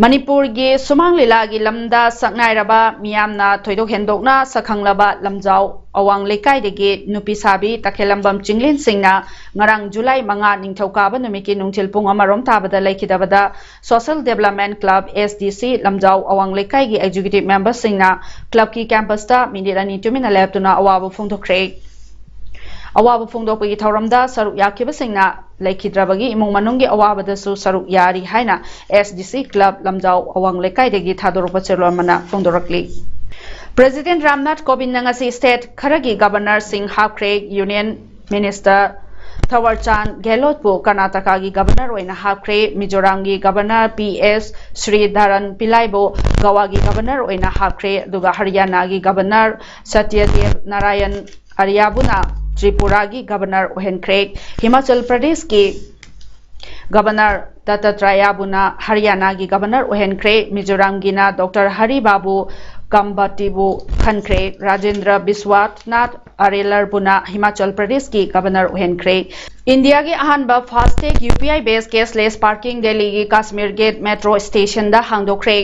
ꯃꯅꯤꯄꯨꯔꯒꯤ ꯁꯨꯃꯥꯡ ꯂꯤꯂꯥꯒꯤ ꯂꯝꯗ ꯁꯛꯅꯥꯏꯔꯕ ꯃꯤꯌꯥꯝꯅ ꯊꯣꯏꯗꯣꯛ ꯍꯦꯟꯗꯣꯛꯅ ꯁꯛꯈꯪꯂꯕ ꯂꯝꯖꯥꯎ ꯑꯋꯥꯡ ꯂꯩꯀꯥꯏꯗꯒꯤ ꯅꯨꯄꯤ ꯁꯥꯕꯤ ꯇꯈꯦꯜꯂꯝꯕꯝ ꯆꯤꯡꯂꯦꯟꯁꯤꯡꯅ ꯉꯔꯥꯡ ꯖꯨꯂꯥꯏ ꯃꯉꯥ ꯅꯤꯡꯊꯧꯀꯥꯕ ꯅꯨꯃꯤꯠꯀꯤ ꯅꯨꯡꯊꯤꯜ ꯄꯨꯡ ꯑꯃꯔꯣꯝ ꯇꯥꯕꯗ ꯂꯩꯈꯤꯗꯕꯗ Social Development Club, S D C, ꯂꯝꯖꯥꯎ ꯑꯋꯥꯡ ꯂꯩꯀꯥꯏꯒꯤ executive memberꯁꯤꯡꯅ clubꯀꯤ campusꯇ ꯃꯤꯅꯤꯠ ꯑꯅꯤ ꯇꯨꯃꯤꯟꯅ ꯂꯦꯞꯇꯨꯅ ꯑꯋꯥꯕ ꯐꯣꯡꯗꯣꯛꯈ꯭ꯔꯦ꯫ ꯑꯋꯥꯕ ꯐꯣꯡꯗꯣꯛꯄꯒꯤ ꯊꯧꯔꯝꯗ ꯁꯔꯨꯛ ꯌꯥꯈꯤꯕꯁꯤꯡꯅ ꯂꯩꯈꯤꯗ꯭ꯔꯕꯒꯤ ꯏꯃꯨꯡ ꯃꯅꯨꯡꯒꯤ ꯑꯋꯥꯕꯗꯁꯨ ꯁꯔꯨꯛ ꯌꯥꯔꯤ ꯍꯥꯏꯅ S D C club ꯂꯝꯖꯥꯎ ꯑꯋꯥꯡ ꯂꯩꯀꯥꯏꯗꯒꯤ ꯊꯥꯗꯣꯔꯛꯄ ꯆꯦꯔꯣꯜ ꯑꯃꯅ ꯐꯣꯡꯗꯣꯔꯛꯂꯤ꯫ President ꯔꯥꯝꯅꯥꯊ ꯀꯣꯕꯤꯟꯗꯅ ꯉꯁꯤ state ꯈꯔꯒꯤ governorꯁꯤꯡ ꯍꯥꯞꯈ꯭ꯔꯦ꯫ Union Minister ꯊꯋꯔꯆꯥꯟ ꯒꯦꯍꯂꯣꯠꯄꯨ ꯀꯔꯅꯥꯇꯀꯥꯒꯤ governor ꯑꯣꯏꯅ ꯍꯥꯞꯈ꯭ꯔꯦ꯫ ꯃꯤꯖꯣꯔꯥꯝꯒꯤ governor P S Sridharan ꯄꯤꯂꯥꯏꯕꯨ ꯒꯋꯥꯒꯤ governor ꯑꯣꯏꯅ ꯍꯥꯞꯈ꯭ꯔꯦ꯫ ꯑꯗꯨꯒ ꯍꯔꯤꯌꯥꯅꯥꯒꯤ governor ꯁꯇ꯭ꯌꯗꯦꯕ ꯅꯥꯔꯥꯌꯟ ꯑꯔꯤꯌꯥꯕꯨꯅ ꯇ꯭ꯔꯤꯄꯨꯔꯥꯒꯤ governor ꯑꯣꯏꯍꯟꯈ꯭ꯔꯦ꯫ ꯍꯤꯃꯥꯆꯜ ꯄ꯭ꯔꯗꯦꯁꯀꯤ governor ꯗꯠꯇꯥꯇ꯭ꯔꯌꯥꯕꯨꯅ ꯍꯔꯤꯌꯥꯅꯥꯒꯤ governor ꯑꯣꯏꯍꯟꯈ꯭ꯔꯦ꯫ ꯃꯤꯖꯣꯔꯥꯝꯒꯤꯅ Doctor ꯍꯔꯤ ꯕꯥꯕꯨ ꯀꯝꯕꯇꯤꯕꯨ ꯈꯟꯈ꯭ꯔꯦ꯫ ꯔꯥꯖꯦꯟꯗ꯭ꯔ ꯕꯤꯁ꯭ꯋꯥꯅꯥꯊ ꯑꯔꯦꯂꯔꯕꯨꯅ ꯍꯤꯃꯥꯆꯜ ꯄ꯭ꯔꯗꯦꯁꯀꯤ ꯒꯕꯔꯅꯔ ꯑꯣꯏꯍꯟꯈ꯭ꯔꯦ꯫ ꯏꯟꯗꯤꯌꯥꯒꯤ ꯑꯍꯥꯟꯕ FASTag U P I based cashless parking ꯗꯦꯜꯂꯤꯒꯤ ꯀꯥꯁꯃꯤꯔ ꯒꯦꯠ ꯃꯦꯇ꯭ꯔꯣ ꯁ꯭ꯇꯦꯁꯟꯗ ꯍꯥꯡꯗꯣꯛꯈ꯭ꯔꯦ꯫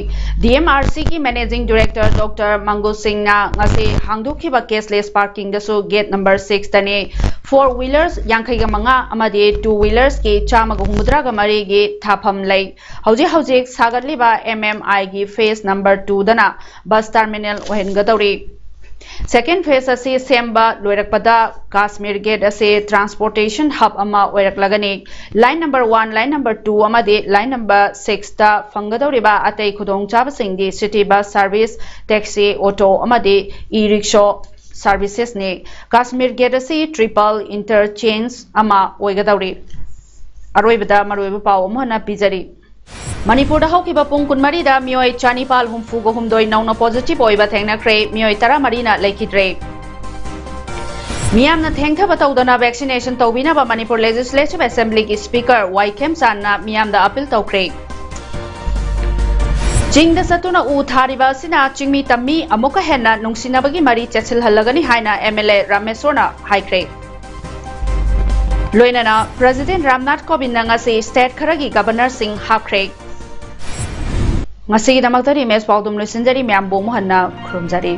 ꯗꯤ ꯑꯦꯝ ꯑꯥꯔ ꯁꯤꯒꯤ ꯃꯦꯅꯦꯖꯤꯡ ꯗꯤꯔꯦꯛꯇꯔ ꯗꯣꯛꯇꯔ ꯃꯪꯒꯨ ꯁꯤꯡꯅ ꯉꯁꯤ ꯍꯥꯡꯗꯣꯛꯈꯤꯕ ꯀꯦꯁꯂꯦꯁ ꯄꯥꯔꯀꯤꯡꯗꯁꯨ ꯒꯦꯠ ꯅꯝꯕꯔ ꯁꯤꯛꯁꯇꯅꯤ ꯐꯣꯔ ꯋꯤꯂꯔꯁ ꯌꯥꯡꯈꯩꯒ ꯃꯉꯥ ꯑꯃꯗꯤ ꯇꯨ ꯋꯤꯂꯔꯁꯀꯤ ꯆꯥꯝꯃꯒ ꯍꯨꯝꯐꯨꯇꯔꯥꯒ ꯃꯔꯤꯒꯤ ꯊꯥꯐꯝ ꯂꯩ꯫ ꯍꯧꯖꯤꯛ ꯍꯧꯖꯤꯛ ꯁꯥꯒꯠꯂꯤꯕ ꯑꯦꯝ ꯑꯦꯝ ꯑꯥꯏꯒꯤ ꯐꯦꯁ ꯅꯝꯕꯔ ꯇꯨꯗꯅ ꯕꯁ ꯇꯔꯃꯤꯅꯦꯜ ꯑꯣꯏꯍꯟꯒꯗꯧꯔꯤ꯫ ꯁꯦꯀꯦꯟ ꯐꯦꯁ ꯑꯁꯤ ꯁꯦꯝꯕ ꯂꯣꯏꯔꯛꯄꯗ ꯀꯥꯁꯃꯤꯔ ꯒꯦꯠ ꯑꯁꯤ ꯇ꯭ꯔꯥꯟꯁꯄꯣꯔꯇꯦꯁꯟ ꯍꯕ ꯑꯃ ꯑꯣꯏꯔꯛꯂꯒꯅꯤ꯫ Line number one, line number two ꯑꯃꯗꯤ ꯂꯥꯏꯟ ꯅꯝꯕꯔ ꯁꯤꯛꯁꯇ ꯐꯪꯒꯗꯧꯔꯤꯕ ꯑꯇꯩ ꯈꯨꯗꯣꯡꯆꯥꯕꯁꯤꯡꯗꯤ city bus service, taxi, auto ꯑꯃꯗꯤ ꯏ ꯔꯤꯛꯁꯣ ꯁꯥꯔꯚꯤꯁꯦꯁꯅꯤ꯫ ꯀꯥꯁꯃꯤꯔ ꯒꯦꯠ ꯑꯁꯤ ꯇ꯭ꯔꯤꯄꯜ ꯏꯟꯇꯔꯆꯦꯟꯖ ꯑꯃ ꯑꯣꯏꯒꯗꯧꯔꯤ꯫ ꯑꯔꯣꯏꯕꯗ ꯃꯔꯨꯑꯣꯏꯕ ꯄꯥꯎ ꯑꯃꯨꯛ ꯍꯟꯅ ꯄꯤꯖꯔꯤ꯫ ꯃꯅꯤꯄꯨꯔꯗ ꯍꯧꯈꯤꯕ ꯄꯨꯡ ꯀꯨꯟꯃꯔꯤꯗ ꯃꯤꯑꯣꯏ ꯆꯅꯤꯄꯥꯜ ꯍꯨꯝꯐꯨꯒ ꯍꯨꯝꯗꯣꯏ ꯅꯧꯅ ꯄꯣꯖꯤꯇꯤꯚ ꯑꯣꯏꯕ ꯊꯦꯡꯅꯈ꯭ꯔꯦ꯫ ꯃꯤꯑꯣꯏ ꯇꯔꯥꯃꯔꯤꯅ ꯂꯩꯈꯤꯗ꯭ꯔꯦ꯫ ꯃꯤꯌꯥꯝꯅ ꯊꯦꯡꯊꯕ ꯇꯧꯗꯅ ꯚꯦꯛꯁꯤꯅꯦꯁꯟ ꯇꯧꯕꯤꯅꯕ ꯃꯅꯤꯄꯨꯔ ꯂꯦꯖꯤꯁꯂꯦꯇꯤꯚ ꯑꯦꯁꯦꯝꯕ꯭ꯂꯤꯒꯤ ꯁ꯭ꯄꯤꯀꯔ ꯋꯥꯏ ꯈꯦꯝꯆꯥꯟꯅ ꯃꯤꯌꯥꯝꯗ ꯑꯄꯤꯜ ꯇꯧꯈ꯭ꯔꯦ꯫ ꯆꯤꯡꯗ ꯆꯠꯇꯨꯅ ꯎ ꯊꯥꯔꯤꯕ ꯑꯁꯤꯅ ꯆꯤꯡꯃꯤ ꯇꯝꯃꯤ ꯑꯃꯨꯛꯀ ꯍꯦꯟꯅ ꯅꯨꯡꯁꯤꯅꯕꯒꯤ ꯃꯔꯤ ꯆꯦꯠꯁꯤꯜꯍꯜꯂꯒꯅꯤ ꯍꯥꯏꯅ ꯑꯦꯝ ꯑꯦꯜ ꯑꯦ ꯔꯥꯃꯦꯁꯣꯔꯅ ꯍꯥꯏꯈ꯭ꯔꯦ꯫ ꯂꯣꯏꯅꯅ ꯄ꯭ꯔꯦꯁꯤꯗꯦꯟꯠ ꯔꯥꯝꯅꯥꯊ ꯀꯣꯕꯤꯟꯗꯅ ꯉꯁꯤ ꯁ꯭ꯇꯦꯠ ꯈꯔꯒꯤ ꯒꯕꯔꯅꯔꯁꯤꯡ ꯍꯥꯞꯈ꯭ꯔꯦ꯫ ꯉꯁꯤꯒꯤꯗꯃꯛꯇꯗꯤ ꯃꯦꯁ ꯄꯥꯎꯗꯝ ꯂꯣꯏꯁꯤꯟꯖꯔꯤ꯫ ꯃꯌꯥꯝꯕꯨ ꯑꯃꯨꯛ ꯍꯟꯅ ꯈꯨꯔꯨꯝꯖꯔꯤ꯫